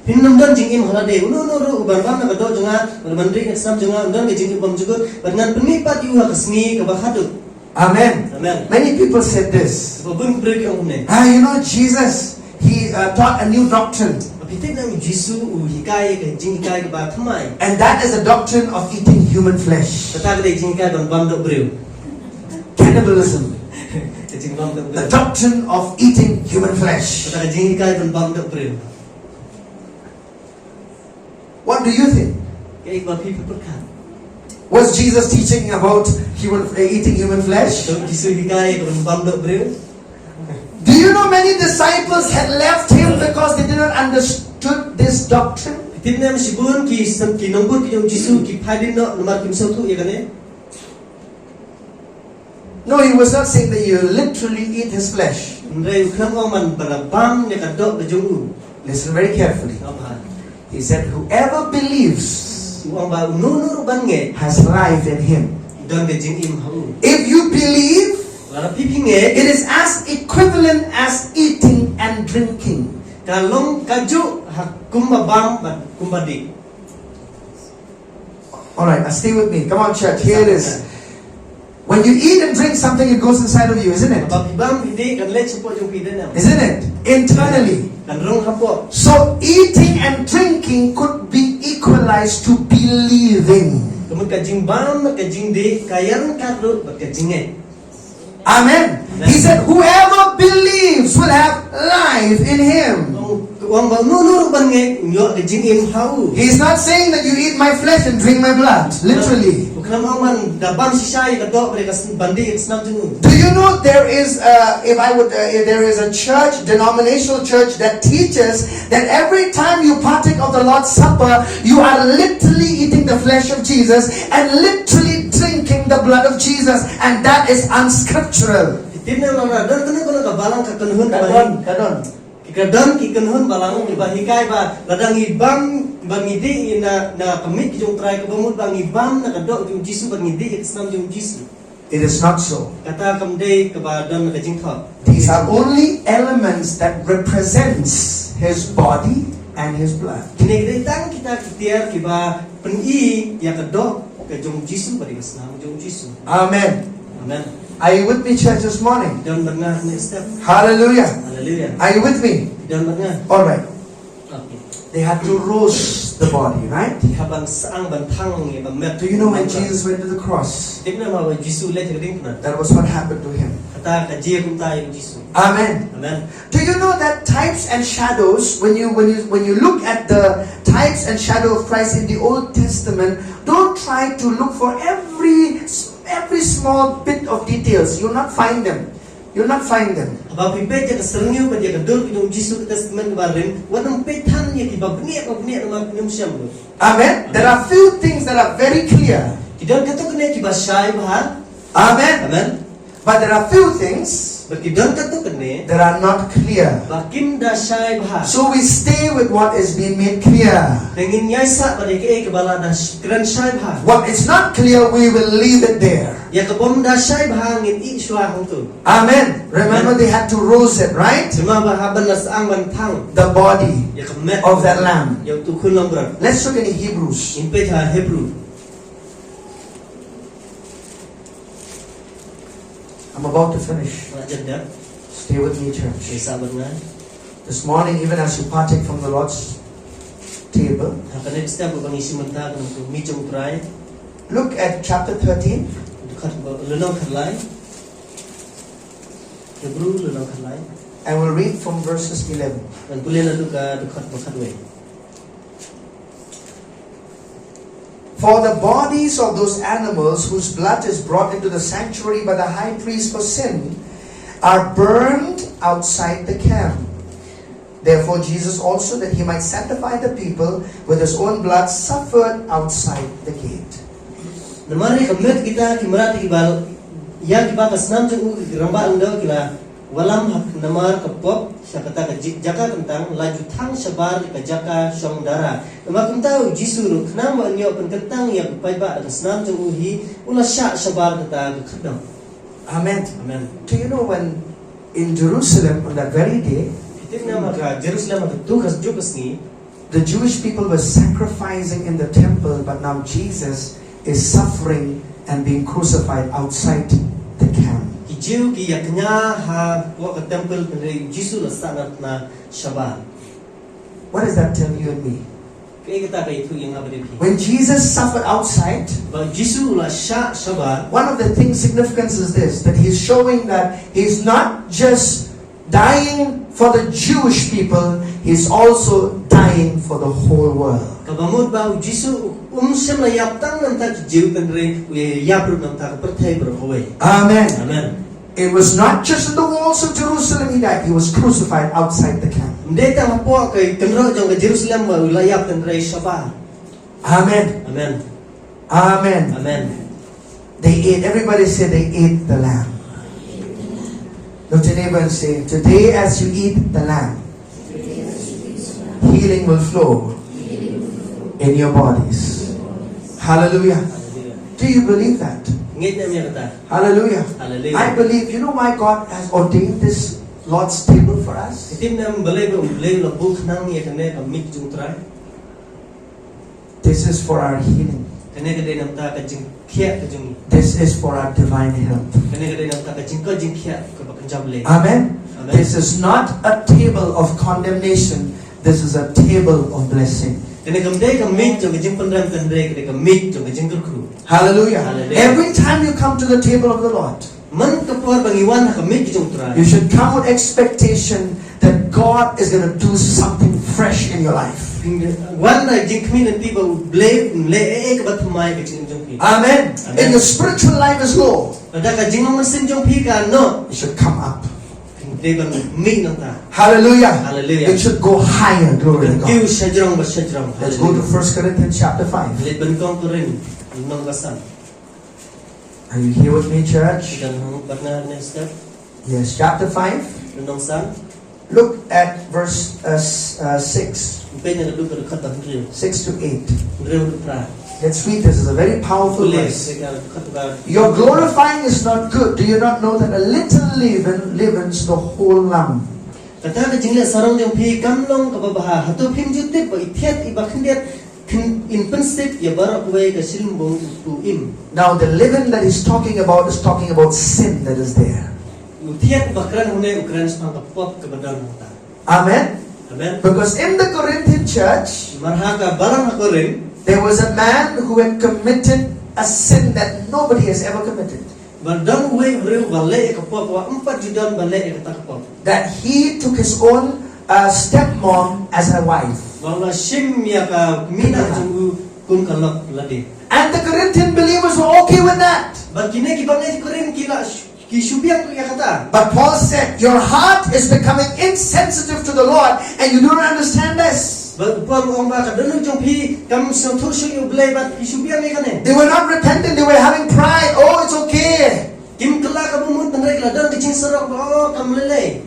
phin ym don jingim ha lade. Uno uno ruh uban bam na ka doh jong nga bad uban dih ïa ka snam jong nga un don ka jingim bymjukut, bad ngan pynmih pat ïa u ha ka sngi kaba khatduh. Amen. Amen. Many people said this. Bun ki briew ki ong kumne. Ah, you know, Jesus, he uh, taught a new doctrine. Phi tip ne em, u Jisu u hikai ka jinghikai kaba thymmai. And that is the doctrine of eating human flesh. Kata ka dei jinghikai ban bam doh briew. Cannibalism. The doctrine of eating human flesh. Kata ka jinghikai ban bam doh briew. What do you think? Kaei ba phi pyrkhat? Was Jesus teaching about human, uh, eating human flesh? Don ki su hikai ka ban bam doh briew. Do you know many disciples had left him because they did not understood this doctrine? Tip ne em, shibun ki san ki nongbud ki jong Jisu ki phai dien noh namar kim sngewthuh ïa kane. No, he was not saying that you literally eat his flesh. Hynrei u khlem ong ban ba la bam ïa ka doh ka jong u. Listen very carefully. Ngam ha. He said, "Whoever believes U ong ba uno uno ruh ban ngeit has life in him." Don ka jingim ha u. If you believe, Lada phi phi ngeit, it is as equivalent as eating and drinking. Ka long kajuh ha kumba bam bad kumba dih. All right, now stay with me. Come on, church. Here it is. When you eat and drink something, it goes inside of you, isn't it? Haba phi bam phi dih, kan leit shapoh jong phi, dei ne em? Isn't it? Internally. Kan rung hapoh. So eating and drinking could be equalized to believing. Ka mut ka jingbam bad ka jingdih ka ïaryngkat lut bad ka jingngeit. Amen. Amen. He said, "Whoever believes will have life in him." U ong ba uno uno ruh ban ngeit un ïoh ka jingim ha u. He's not saying that you eat my flesh and drink my blood, literally. U khlem ong ban da bam shisha ïa ka doh bad ïa ka sn-, ban dih ïa ka snam jong u. Do you know there is, uh, if I would, uh, if there is a church, denominational church that teaches that every time you partake of the Lord's Supper, you are literally eating the flesh of Jesus and literally drinking the blood of Jesus, and that is unscriptural. Phi tip ne em, lada don kano kano ka balang ka kynhun ba, ka don, ka don. Ki ka don ki kynhun balang kiba hikai ba lada ngi bam, ba ngi dih na, na ka miet ka jong u Trai, kaba mut ba ngi bam na ka doh jong u Jisu bad ngi dih ïa ka snam jong u Jisu. It is not so. Kata kam dei kaba don ka jingthok. These are only elements that represents his body and his blood. Kine ki dei tang kita ki tiar kiba pyni ïa ka doh ka jong u Jisu bad ïa ka snam jong u Jisu. Amen. Amen. Are you with me, church, this morning? Don bad nga hangne step. Hallelujah. Hallelujah. Are you with me? Don bad nga. All right. Okay. They had to roast the body, right? Ki hap ban sah, ban thang ïa ka met. Do you know when Jesus went to the cross? Tip ne em haba u Jisu u leit ha ka diengphna? That was what happened to him. Kata ka jia kumta ïa u Jisu. Amen. Amen. Do you know that types and shadows, when you, when you, when you look at the types and shadow of Christ in the Old Testament, don't try to look for every, every small bit of details. You'll not find them. You'll not find them. Haba phi peit ïa ka syrngiew bad ïa ka dur ka jong u Jisu ha ka Testament kaba rim, wat nym peit than ïa kiba bniah ba bniah namar kim shem. Amen. There are few things that are very clear. Ki don katto katne kiba shai bha. Amen. Amen. But there are few things Bad ki don katto katne that are not clear. Ba kim da shai bha. So we stay with what has been made clear. Te ngin ïaisah bad ïa kaei kaba la da sh-, kren shai bha. What is not clear, we will leave it there. Ïa ka bym da shai bha ngin ïeh shuwa hangto. Amen. Remember, they had to roast it, right? Namar ba hap ban da sah ban thang. The body of that lamb. Ïa uto u khun langbrot. Let's look in Hebrews. Ngin peit ha Hebru. I'm about to finish. Nga la jan dep. Stay with me, church. Ïaisah bad nga. This morning, even as you partake from the Lord's table, ha kane ka step ba ngi shim bynta na ka miej jong u Trai. Look at chapter thirteen. Dkhot ba, lynnong khatlai. Hebru lynnong khatlai. And we'll read from verses eleven. Ngan pule naduh ka dkhot ba khatwei. For the bodies of those animals whose blood is brought into the sanctuary by the high priest for sin are burned outside the camp. Therefore, Jesus also, that he might sanctify the people with his own blood, suffered outside the gate. Namar ïa ka met kita ki mrad kiba, ïa kiba ka snam jong u ki rangbah lyngdoh ki la wallam ha namar ka pop sha kata ka ji-, jaka kyntang, la ju thang shabar ka jaka shong dara. Namar kumta u Jisu ruh, khnang ba un ïoh pynkyntang ïa u paidbah da ka snam jong u hi, u la shah shabar kata ka khyrdop. Amen. Amen. Do you know, when in Jerusalem on that very day, Phi tip ne em, ha ka Jerusalem ha kato ka juk ka sngi, the Jewish people were sacrificing in the temple, but now Jesus is suffering and being crucified outside the camp. Ki Jiw ki ïa kñia hapoh ka temple, hynrei u Jisu u la sahnarphna shabar. What does that tell you and me? Kaei kata ka ïathuh ïa nga bad ïa phi? When Jesus suffered outside, ba u Jisu u la shah shabar, one of the things significance is this, that he's showing that he's not just dying for the Jewish people, he's also dying for the whole world. Kaba mut ba u Jisu um shym la ïap tang na bynta ki Jiw, hynrei u ïap ruh na bynta ka pyrthei baroh kawei. Amen. Amen. It was not just in the walls of Jerusalem he died, he was crucified outside the camp. Ym dei tang hapoh ka kynroh jong ka Jerusalem ba u la ïap, hynrei shabar. Amen. Amen. Amen. Amen. They ate, everybody say they ate the lamb. Look to your neighbor and say, "Today as you eat the lamb, healing will flow in your bodies." Hallelujah. Hallelujah. Do you believe that? Ngeit ne em ïa kata? Hallelujah. Hallelujah. I believe, you know why God has ordained this Lord's table for us? Phi tip ne em balei ba U Blei u la buh khnang ïa kane ka miej jong U Trai? This is for our healing. Kane ka dei na bynta ka jingkhiah ka jong ngi. This is for our divine health. Kane ka dei na bynta ka jingkoit jingkhiah kaba kynja U Blei. Amen. Amen. This is not a table of condemnation. This is a table of blessing. Kane kam dei ka miej jong ka jingpynrem, hynrei ka dei ka miej jong ka jingkyrkhu. Hallelujah. Hallelujah. Every time you come to the table of the Lord, man ka por ba ngi wan ha ka miej jong U Trai, you should come with expectation that God is gonna do something fresh in your life. Wan da jingkhmih lynti ba U Blei un leh ei ei kaba thymmai ha ka jingim jong phi. Amen. Amen. If your spiritual life is low, lada ka jinglong mynsiem jong phi ka noh, you should come up. Phi dei ban mih na bynta. Hallelujah. Hallelujah. It should go higher. Glory to God. Kiew shajrong ba shajrong. Let's go to Hallelujah. First Corinthians chapter five. Leit ban kong Korinth, lynnong ba san. Are you here with me, church? Phi dang nang bad nga ne step? Yes, chapter five. Lynnong san. Look at verse, uh, s-, uh, six. Peit na ka dkhot ba hynriew. Six to eight. Hynriew haduh phra. Let's read this. It's a very powerful Pule, verse. Ka dkhot ba Your glorifying is not good. Do you not know that a little leaven leavens the whole lump? Kata ka jingleh sarong jong phi kam long kaba bha. Hato phim ju tip ba i thied iba khyndiat khyn-, in pynstit ïa baroh kawei ka shilimbung u im. Now the leaven that he's talking about is talking about sin that is there. U thied ba kren hangne u kren shaphang ka pop kaba don hangta. Amen. Amen. Because in the Corinthian church, Namar ha ka balang ha Korinth, there was a man who had committed a sin that nobody has ever committed. Ba don uwei u briew ba leh ïa ka pop ba ym pat ju don ba leh ïa kata ka pop. That he took his own, uh, stepmom as a wife. Ba u la shim ïa ka kmie nar jong u kum ka lok lade. And the Corinthian believers were okay with that. Bad kine kiba ngai Korinth ki la sh-, ki shu biang ïa kata. But Paul said, "Your heart is becoming insensitive to the Lord, and you don't understand this." Bad u Paul u ong ba ka dohnud jong phi kam sngewthuh shuh ïa U Blei bad phi shu biang ïa kane. They were not repentant, they were having pride. "Oh, it's okay." Kim kylla kaba mut, hynrei ki la don ka jingsarok ba, oh, kam lei lei.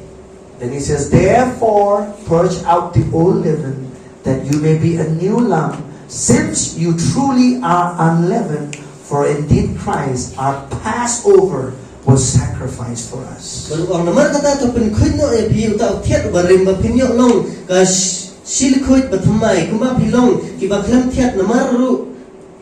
Then he says, "Therefore, purge out the old leaven, that you may be a new lump, since you truly are unleavened. For indeed Christ, our Passover, was sacrificed for us." Bad u ong, namar kata to pynkhuid noh ïa phi uta u thiat uba rim, ba phin ïoh long ka sh- shilkhuid bathymmai, kumba phi long kiba khlem thiat, namar ruh,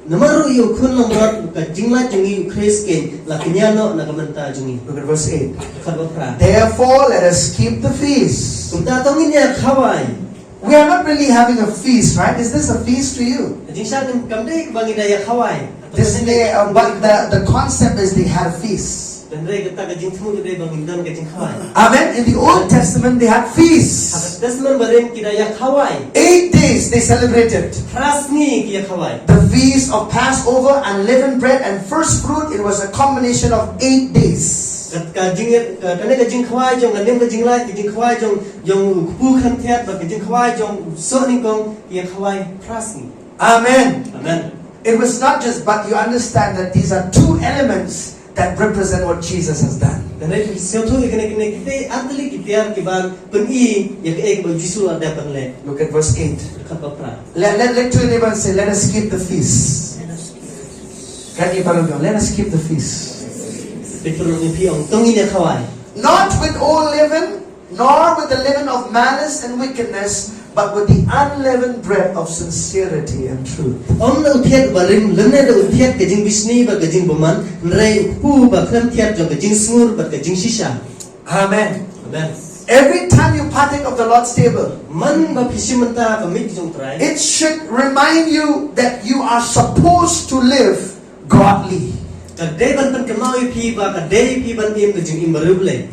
namar ruh ïa u khun langbrot ka jinglait jong ngi u Khrist keiñ la kñia noh na ka bynta jong ngi. Look at verse eight. Khatba phra. "Therefore, let us keep the feast." Kumta to ngin ïa khawai. We are not really having a feast, right? Is this a feast to you? Ka jingshah kam dei ba ngin ïa khawai. This day, uh, but the, the concept is they had a feast. Hynrei kata ka jingthmu ka dei ba ngin don ka jingkhawai. Amen. In the Old Testament, they had feasts. Ha ka Testament barim ki da ïa khawai. Eight days they celebrated. Phra sngi ki ïa khawai. The feast of Passover, unleavened bread, and first fruit. It was a combination of eight days. Ka, ka jing, ka, kane ka jingkhawai jong, ka nim ka jinglait, ka jingkhawai jong, jong u kpu khlem thiat, bad ka jingkhawai jong u soh nyngkong, ki ïa khawai phra sngi. Amen. Amen. It was not just, but you understand that these are two elements that represent what Jesus has done. Kane ki sngewthuh ïa kane, kine ki dei ar tylli ki tiar kiban pyni ïa kaei kaba u Jisu u la dep ban leh. Look at verse eight. Khatba phra. Let, let, let to your neighbor and say, "Let us keep the feast." Kane para, "Let us keep the feast." Peit para, phi ong, to ngin ïa khawai. "Not with old leaven, nor with the leaven of malice and wickedness, but with the unleavened bread of sincerity and truth." Ym da u thiat barim, lymne da u thiat ka jingbishni bad ka jingbymman, hynrei u kpu ba khlem thiat jong ka jingsngur bad ka jingshisha. Amen. Amen. Every time you partake of the Lord's table, man ba phi shim bynta ka miej jong u Trai, it should remind you that you are supposed to live godly. Ka dei ban pynkynmaw ïa phi ba ka dei phi ban im ka jingim bariewblei.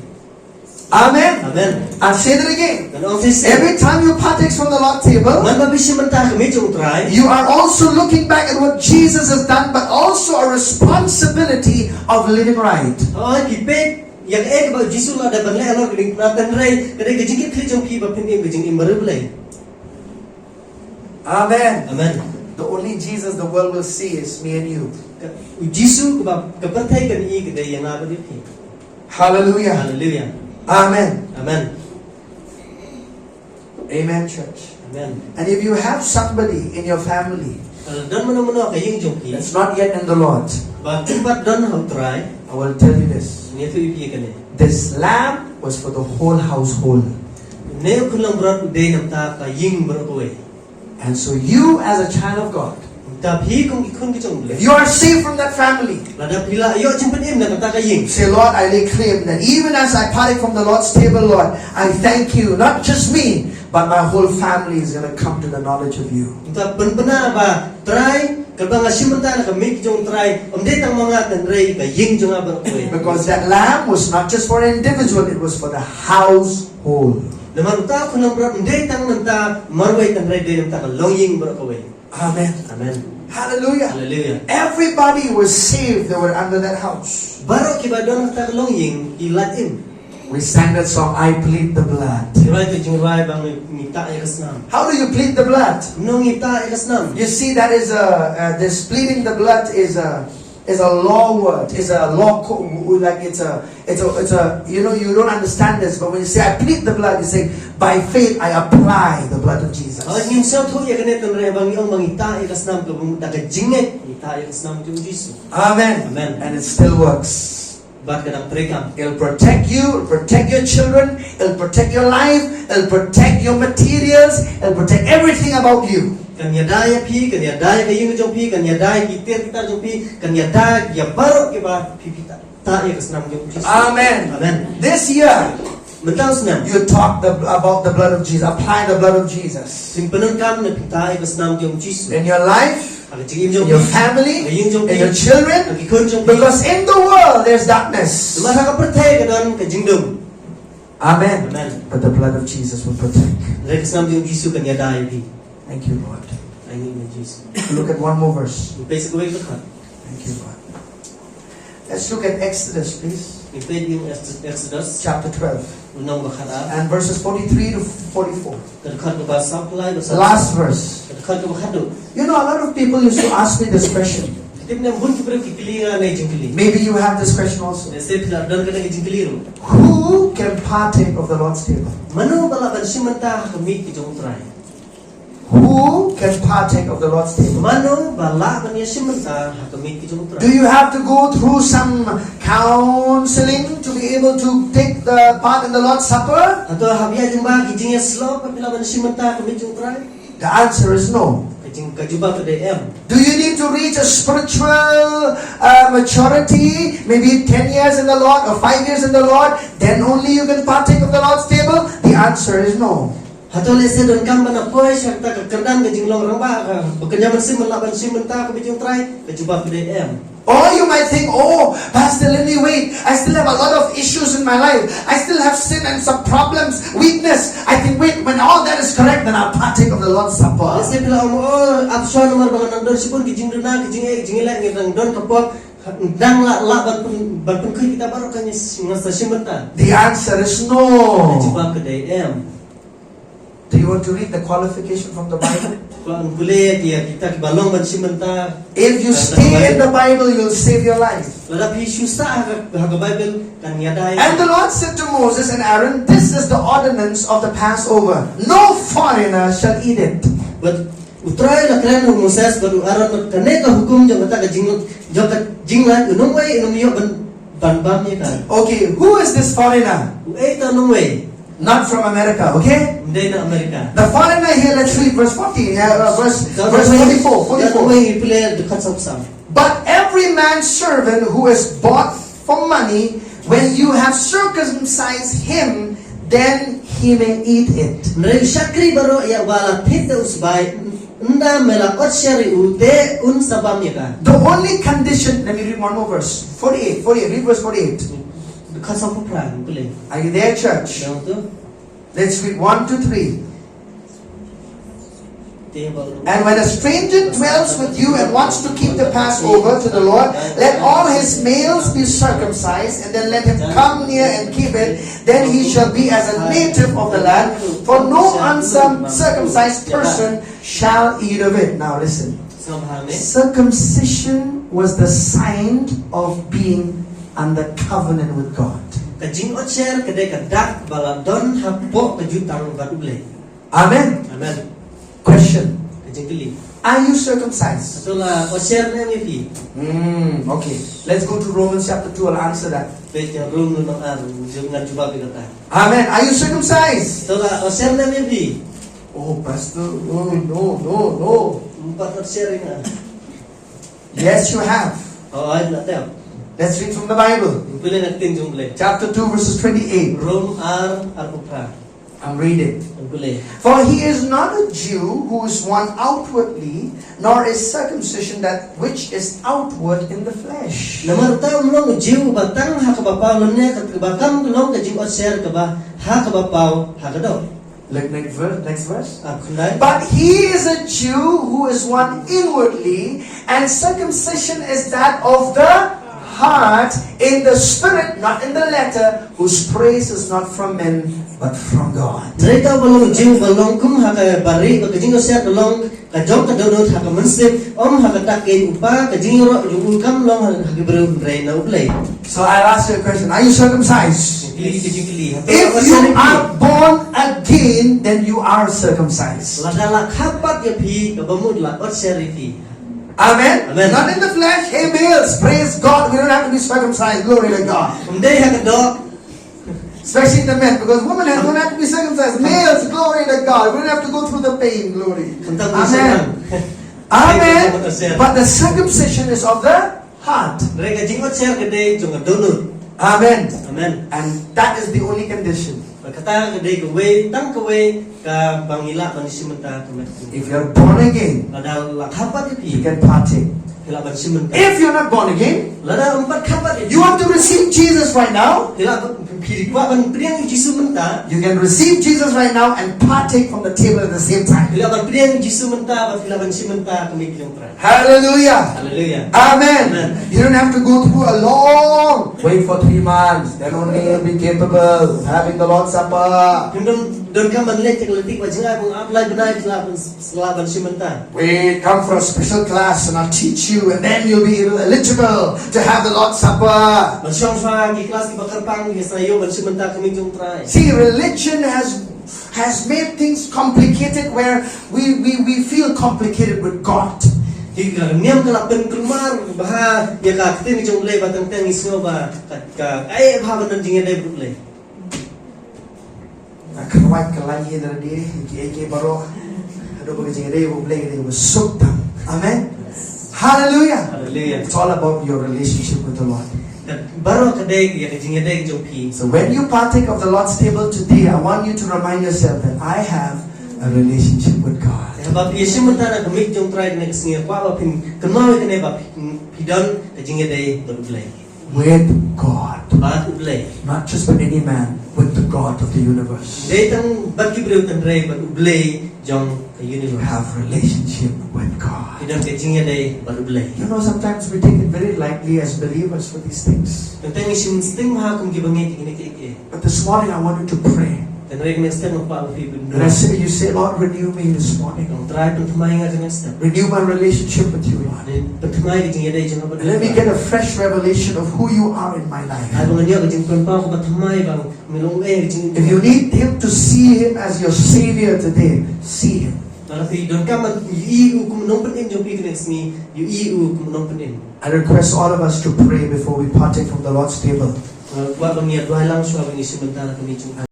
Amen. Amen. I'll say that again. Ngan ong shisha. Every time you partake from the Lord's table, man ba phi shim bynta ka miej jong u Trai, you are also looking back at what Jesus has done, but also a responsibility of living right. Oh, phi peit ïa kaei kaba u Jisu u la dep ban leh halor ka diengphna, hynrei ka dei ka jingkitkhlieh jong phi ba phin im ka jingim bariewblei. Amen. Amen. The only Jesus the world will see is me and you. Ka, u Jisu kaba ka pyrthei kan ïohi ka dei ïa nga bad ïa phi. Hallelujah. Hallelujah. Amen. Amen. Amen, church. Amen. And if you have somebody in your family, lada don mano mano ha ka ïing jong phi, that's not yet in the Lord, ba kim pat don ha u Trai, I will tell you this. Ngan ïathuh ïa phi kane. This lamb was for the whole household. Une u khun langbrot u dei na bynta ka ïing baroh kawei. And so you, as a child of God, ta phi kum ki khun ki jong U Blei, if you are saved from that family, lada phi la ïoh jingpynim na kata ka ïing, say, "Lord, I lay claim that even as I partake from the Lord's table, Lord, I thank you, not just me, but my whole family is gonna come to the knowledge of you." Ta pynbna ba, Trai, katba nga shim bynta na ka miej jong U Trai, ym dei tang ma nga, hynrei ka ïing jong nga baroh kawei. Because that lamb was not just for an individual, it was for the household. Namar uta u khun langbrot ym dei tang na bynta marwei, hynrei dei na bynta ka longïing baroh kawei. Amen. Amen. Hallelujah. Hallelujah. Everybody was saved that were under that house. Baroh kiba don ha kata ka longïing ki lait im. We sang that song, "I plead the blood." Ngi rwai ka jingrwai ba ngi, ngi tah ïa ka snam. How do you plead the blood? Kumno ngi tah ïa ka snam? You see, that is a, uh, this pleading the blood is a, is a law word, is a law co-, like, it's a, it's a, it's a, you know, you don't understand this, but when you say, "I plead the blood," you say, "By faith, I apply the blood of Jesus." Oh, ngim sngewthuh ïa kane, hynrei ba ngi ong ba ngi tah ïa ka snam, ka bym da ka jingngeit ngi tah ïa ka snam jong U Jisu. Amen. Amen. And it still works. Bad ka dang treikam. It'll protect you, it'll protect your children, it'll protect your life, it'll protect your materials, it'll protect everything about you. Kan ïada ïa phi, kan ïada ïa ka ïing jong phi, kan ïada ïa ki tiar ki tar jong phi, kan ïada ïa baroh kiba phi, phi tah, tah ïa ka snam jong U Jisu. Amen. Amen. This year, mynta u snem, you talk the, about the blood of Jesus. Apply the blood of Jesus. Phin pyndonkam ne phin tah ïa ka snam jong U Jisu. In your life, ha ka jingim jong phi, in your family, ha ka ïing jong phi, in your children, ha ki khun jong phi. Because in the world there's darkness. Namar ha ka pyrthei ka don ka jingdum. Amen. Amen. But the blood of Jesus will protect. Hynrei ka snam jong U Jisu kan ïada ïa phi. Thank you, Lord. Thank you, Lord Jesus. Look at one more verse. Ngi peit sa kawei ka dkhot. Thank you, Lord. Let's look at Exodus, please. Ngi peit ïa u Exodus. Chapter twelve. Lynnong ba khatar. And verses forty-three to forty-four. Ka dkhot kaba saw phew lai bad saw. Last verse. Ka dkhot kaba khatduh. You know, a lot of people used to ask me this question. Ki Ym bun ki briew ki kylli nga ne jingkylli. Maybe you have this question also. Lehse phi la don kane ka jingkylli ruh. Who can partake of the Lord's table? Mano ba lah ban shim bynta ha ka miej ka jong U Trai? Who can partake of the Lord's table? Mano ba lah ban ïa shim bynta ha ka miej ka jong U Trai? Do you have to go through some counseling to be able to take the part in the Lord's Supper? Hato hap ïa jingba ki jingïasyllok ba phi lah ban shim bynta ha ka miej jong U Trai? The answer is no. Ka jing ka jubab ka dei em. Do you need to reach a spiritual uh, maturity, maybe ten years in the Lord or five years in the Lord, then only you can partake of the Lord's table? The answer is no. Hato lehse donkam ban ïa poi sha kata ka kyrdan ka jinglong rangbah ka ba kan ïa ban shim, ban lah ban shim bynta ha ka miej jong U Trai? Ka jubab ka dei em. Or you might think, oh, Pastor, let me wait. I still have a lot of issues in my life. I still have sin and some problems, weakness. I think, wait, when all that is correct, then I'll partake of the Lord's Supper. Lehse phi la ong, oh, ap shuwa namar ba nga dang don shibun ki jingduna, ki jingeh, ki jingïaleh, nga dang don ka pop. Dang lah, lah ban pyn, ban pynkhuid kita baroh, kan ïa nga sa shim bynta? The answer is Ka no. jubab ka dei em. Do you want to read the qualification from the Bible? Kwah ban pule ïa kita kiba long ban shim bynta. If you stay in the Bible, you'll save your life. Lada phi shu sah ha ka, ha ka Baibl kan ïada ïa. And the Lord said to Moses and Aaron, this is the ordinance of the Passover. No foreigner shall eat it. Bad U Trai u la kren ha u Moses bad u Aaron, bad kane ka hukum jong kata ka jing, jong ka jinglait, u nongwei um ïoh ban, ban bam ïa ka. Okay, who is this foreigner? Uei uta u nongwei? Not from America, okay? Ym dei na America. The foreigner here, let's read verse fourteen, yeah, uh, verse, verse forty-four, Uta u forty-four. nongwei, pule dkhot saw phew saw. But every manservant who is bought for money, when you have circumcised him, then he may eat it. Hynrei u shakri baroh ïa uba la thied da u sbai, ynda me la otsher ïa u, te un sa bam ïa ka. The only condition, let me read one more verse. forty-eight, forty-eight, read verse forty-eight. Dkhot saw phew phra, pule. Are you there, church? Dang tu. Let's read one, two, three. Te ba u And when a stranger dwells with you and wants to keep the Passover to the Lord, let all his males be circumcised, and then let him come near and keep it. Then he shall be as a native of the land, for no uncircumcised person shall eat of it. Now listen. Sngap ha me. Circumcision was the sign of being under covenant with God. Ka jingotsher ka dei ka dak ba la don hapoh ka jutang bad U Blei. Amen. Amen. Question. Ka jingkylli. Are you circumcised? Hato la otsher ne em ïa phi? Hmm, okay. Let's go to Romans chapter two. I'll answer that. Peit ïa Rom lynnong ar, jong ngan jubab ïa kata. Amen. Are you circumcised? Hato la otsher ne em ïa phi? Oh, Pastor. Oh, no, no, no. Ym pat otsher ïa nga. Yes, you have. Hooid, la tep. Let's read from the Bible. Pule na ka ktien jong U Blei. Chapter two, verses twenty-eight. Rom ar, arphew phra. I'm reading. Pule. For he is not a Jew who is one outwardly, nor is circumcision that which is outward in the flesh. Namar uta um long u Jiw uba tang ha kaba paw, lymne kaba kam long ka jingotsher kaba ha kaba paw ha ka doh. Look, next verse, next verse. Arphew khyndai. But he is a Jew who is one inwardly, and circumcision is that of the heart in the spirit, not in the letter, whose praise is not from men, but from God. Hynrei uta uba long Jiw uba long kum ha kaba rieh, bad ka jingotsher ka long ka jong ka dohnud ha ka mynsiem, ym ha kata ka kti, uba ka jingïaroh jong u kam long ha ki briew hynrei na U Blei. So I'll ask you a question. Are you circumcised? Kylli ka jingkylli. If you are born again, then you are circumcised. Lada la kha pat ïa phi, kaba mut la otsher ïa phi. Amen? Amen. Not in the flesh. Hey, males, praise God. We don't have to be circumcised. Glory to God. Ym dei ha ka doh. Especially the men, because women have, don't have to be circumcised. Males, glory to God. We don't have to go through the pain. Glory. Khamtam. Amen. Khamtam. Amen. But the circumcision is of the heart. Hynrei ka jingotsher ka dei jong ka dohnud. Amen. Amen. And that is the only condition. Bad kata ka dei kawei, tang kawei kaba ngi lah ban shim bynta ha ka met. If you're born again, Lada la kha pat ïa phi, you can partake. phi lah ban shim bynta. If you're not born again, Lada ym pat kha pat ïa phi, you want to receih Jesus right now, phi lah ban, phi kwah ban pdiang ïa u Jisu mynta, you can receive Jesus right now and partake from the table at the same time. phi lah ban pdiang ïa u Jisu mynta, bad phi lah ban shim bynta ha ka miej ka jong U Trai. Hallelujah. Hallelujah. Amen. Amen. You don't have to go through a long wait for three months. Then only you'll be capable of having the Lord's Supper. Phim don Donkam ban leh ïa ka lynti ba jngai ban ap lai bnai, la ban, la ban shim bynta. We come for a special class and I'll teach you, and then you'll be eligible to have the Lord's Supper. Ban shong sha ki klas kiba kyrpang, ki sa ïoh ban shim bynta ka miet jong U Trai. See, religion has has made things complicated where we, we, we feel complicated with God. Ki ka niam ka la pynkulmar bha ïa ka ktien jong U Blei ba teng teng ngi sngew ba ka, ka, eh, bha ban don jingïadei bad U Blei. Nga kynwait ka lain ïa lade, ïa kiei kiei baroh. Haduh ba ka jingïadei U Blei ka dei kaba suk tam. Amen. Hallelujah. Hallelujah. It's all about your relationship with the Lord. Ka baroh ka dei ïa ka jingïadei jong phi. So when you partake of the Lord's table today, I want you to remind yourself that I have a relationship with God. Haba phi ïashim bynta na ka miet jong U Trai kane ka sngi, kwah ba phin kynmaw ïa kane ba phi, phi don ka jingïadei bad U Blei. With God. Bad U Blei. Not just with any man, with the God of the universe. Dei tang bad ki briew, hynrei bad U Blei jong ka universe. Have relationship with God. Phi don ka jingïadei bad U Blei. You know, sometimes we take it very lightly as believers for these things. Teng teng ngi shim sting bha kum kiba ngeit ïa kine kiei kiei. But this morning I want you to pray. Hynrei kane ka step nga kwah ba phi pyn. And I say, you say, Lord, renew me this morning. Ong Trai, pynthymmai nga kane ka step. Renew my relationship with you, Lord. Pynthymmai ka jingïadei jong nga bad U Trai. And let me get a fresh revelation of who you are in my life. Ai ba ngan ïoh ka jingpynpaw kaba thymmai ba ngan long eh ka jing. If you need him to see him as your savior today, see him. Lada phi donkam ban ïohi u kum u nongpynim jong phi kane ka sngi, ïohi u kum u nongpynim. I request all of us to pray before we partake from the Lord's table. Nga kwah ba ngin ïa duwai lang shuwa ba ngin shim bynta na ka miet jong U Trai.